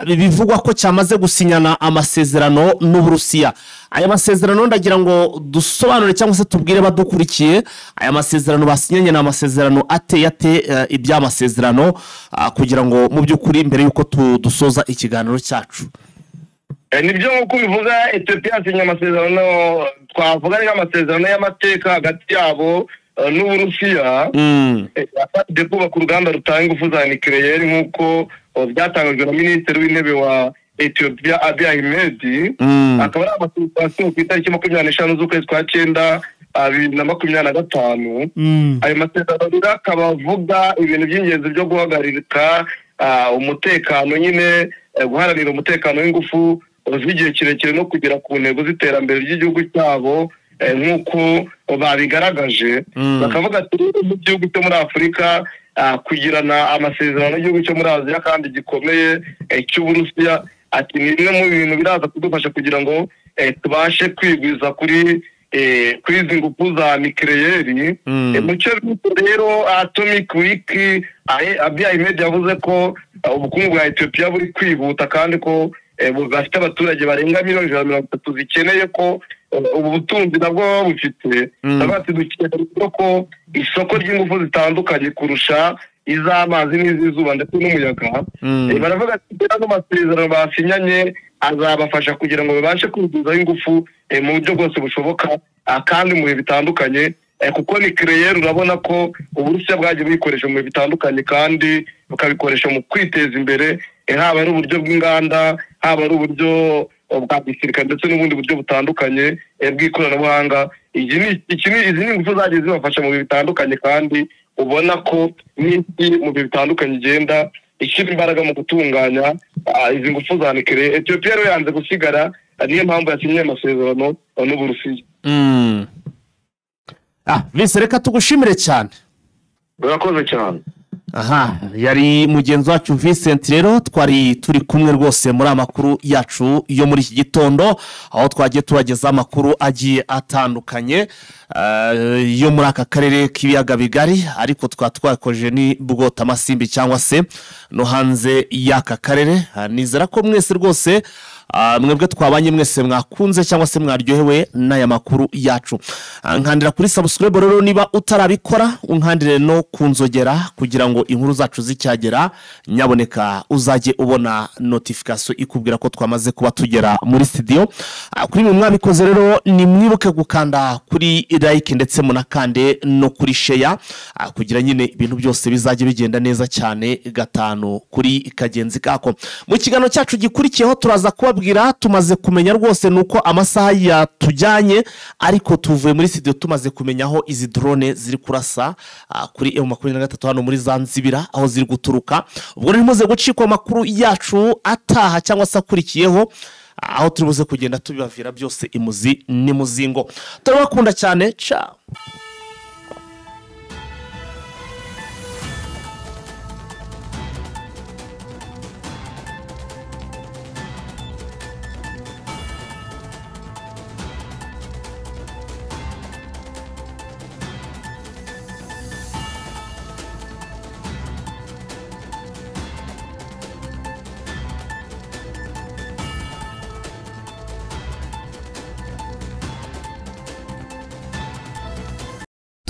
bivugwa ko cyamaze gusinyana amasezerano n'Uburusiya. Aya masezerano ndagira ngo dusobanure cyangwa se tubwire badukurikiye, aya masezerano basinyanye ni amasezerano ateye ate, iby'amasezerano, kugira ngo mu by'ukuri mbere y'uko dusoza ikiganiro cyacu. Nibyo nk'uko ubivuga, Ethiopia yasinye amasezerano, twavuga ari nk'amasezerano y'amateka hagati yabo n'Uburusiya, yafashije kubaka uruganda rutanga ingufu za nucléaire nk'uko byatangajwe na Minisitiri w'Intebe wa Ethiopia Abiy Ahmed. Akaba ari amasezerano ku itariki 25 z'ukwezi kwa 9 2025. Ayo masezerano rero akaba avuga ibintu by'ingenzi byo guhagarika umutekano nyine, guharanira umutekano w'ingufu z'igihe kirekire no kugera ku ntego z'iterambere ry'igihugu cyabo, nk'uko babigaragaje. Bakavuga ati mu gihugu cyo muri Afurika kugirana amasezerano n'igihugu cyo muri Aziya kandi gikomeye cy'Uburusiya, ati ni bimwe mu bintu biraza kudufasha kugira ngo tubashe kwigwiza kuri izi ngufu za nucléaire. Mu cyo rero Atomic Week, Abiy Ahmed yavuze ko ubukungu bwa Ethiopia buri kwihuta kandi ko bafite abaturage barenga 130 miliyoni zikeneye ko ubu butunzi nabwo bufite. Bati dukeneye ko isoko ry'ingufu zitandukanye kurusha iz'amazi n'iz'izuba ndetse n'umuyaga. Baravuga ati ano masezerano basinyanye azabafasha kugira ngo babashe kwigwizaho ingufu mu buryo bwose bushoboka kandi mu bihe bitandukanye, kuko nucléaire urabona ko Uburusiya bwagiye buyikoresha mu bihe bitandukanye kandi bukabikoresha mu kwiteza imbere, haba ari uburyo bw'inganda, haba ari uburyo bwa gisirikare ndetse n'ubundi buryo butandukanye bw'ikoranabuhanga. Izi ni ingufu zagiye zibafasha mu bihe bitandukanye kandi ubona ko n'isi mu bihe bitandukanye igenda ishyira imbaraga mu gutunganya izi ngufu za nucléaire. Ethiopia rero yanze gusigara, niyo mpamvu yasinye amasezerano n'Uburusiya. Vise, reka tugushimire cyane. Urakoze cyane. Aha yari mugenzi wacu Vincent, rero twari turi kumwe rwose muri amakuru yacu yo muri iki gitondo, aho twagiye tubageza amakuru agiye atandukanye yo muri aka karere k'ibiyaga bigari, ariko twaba twakoje ni bwotamasimbi cyangwa se no hanze y'aka karere. Nizera ko mwese rwose mwebwe twabanye mwese mwakunze cyangwa se mwaryohewe n'aya makuru yacu. Nkandira kuri subscribe rero niba utarabikora, unkandire no kunzogera kugira ngo inkuru zacu zicyagera, nyaboneka uzajye ubona notification ikubwira ko twamaze kuba tugera muri studio. Kuri mwe mwabikoze rero ni mwibuke gukanda kuri like ndetse munakande no kuri share, kugira nyine ibintu byose bizajye bigenda neza cyane gatanu kuri kagenzi kako. Mu kiganiro cyacu gikurikiyeho turaza kubabwira, tumaze kumenya rwose nuko amasaha yatujyanye, ariko tuvuye muri studio tumaze kumenya aho izi drone ziri kurasa kuri M23 hano muri Zanzibira aho ziri guturuka. Ubwo rero muze gucikwa amakuru yacu ataha cyangwa se akurikiyeho, aho turi buze kugenda tubibavira byose imuzi n'imuzingo. Turabakunda cyane, ciao.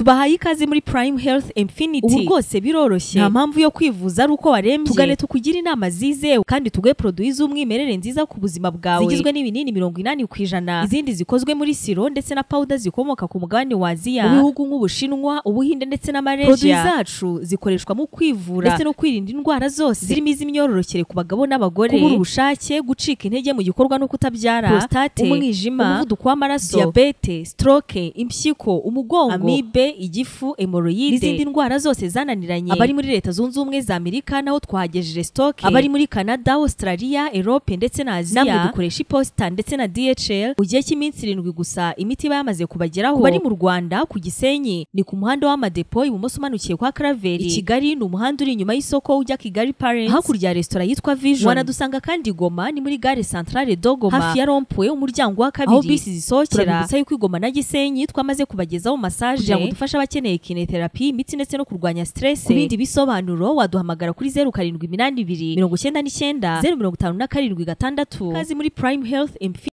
Tubahaye ikaze muri Prime Health Infinity. Ubu rwose biroroshye, nta mpamvu yo kwivuza ari uko warembye. Tugane tukugire inama zizewe kandi tuguhe produit z'umwimerere nziza ku buzima bwawe, zigizwe n'ibinini 80%, izindi zikozwe muri siro ndetse na powder zikomoka ku mugabane wa Aziya, mu bihugu nk'Ubushinwa, Ubuhinde ndetse na Malaysia. Produit zacu zikoreshwa mu kwivura ndetse no kwirinda indwara zose zirimo iz'imyororokere ku bagabo n'abagore, kubura ubushake, gucika intege mu gikorwa no kutabyara, prostate, umwijima, umuvuduko w'amaraso, diyabete, stroke, impyiko, umugongo, amibe, igifu, hemorrhoide n'izindi ndwara zose zananiranye. Abari muri Leta Zunze Ubumwe za Amerika naho twahagejeje stock, abari muri Canada, Australia, Europe ndetse na Aziya. Namwe dukoresha iposita ndetse na DHL mu gihe cy'iminsi 7 gusa imiti iba yamaze kubageraho. Ku bari mu Rwanda ku Gisenyi ni ku muhanda w'Amadepo ibumoso umanukiye kwa Karaveri. I Kigali ni umuhanda uri inyuma y'isoko ujya Kigali Parents, hakurya ya resitora yitwa Vision. Wanadusanga kandi Goma ni muri gare centrale de Goma, hafi ya rond-point umuryango wa kabiri aho bisi zisohokera. Turabibutsa yuko i Goma na Gisenyi twamaze kubagezaho massage kugira ngo dufashe abakeneye kinetherapy, imitsi ndetse no kurwanya stress. Ku bindi bisobanuro waduhamagara kuri 0782 99 057 6. Kazi muri Prime Health Infinity.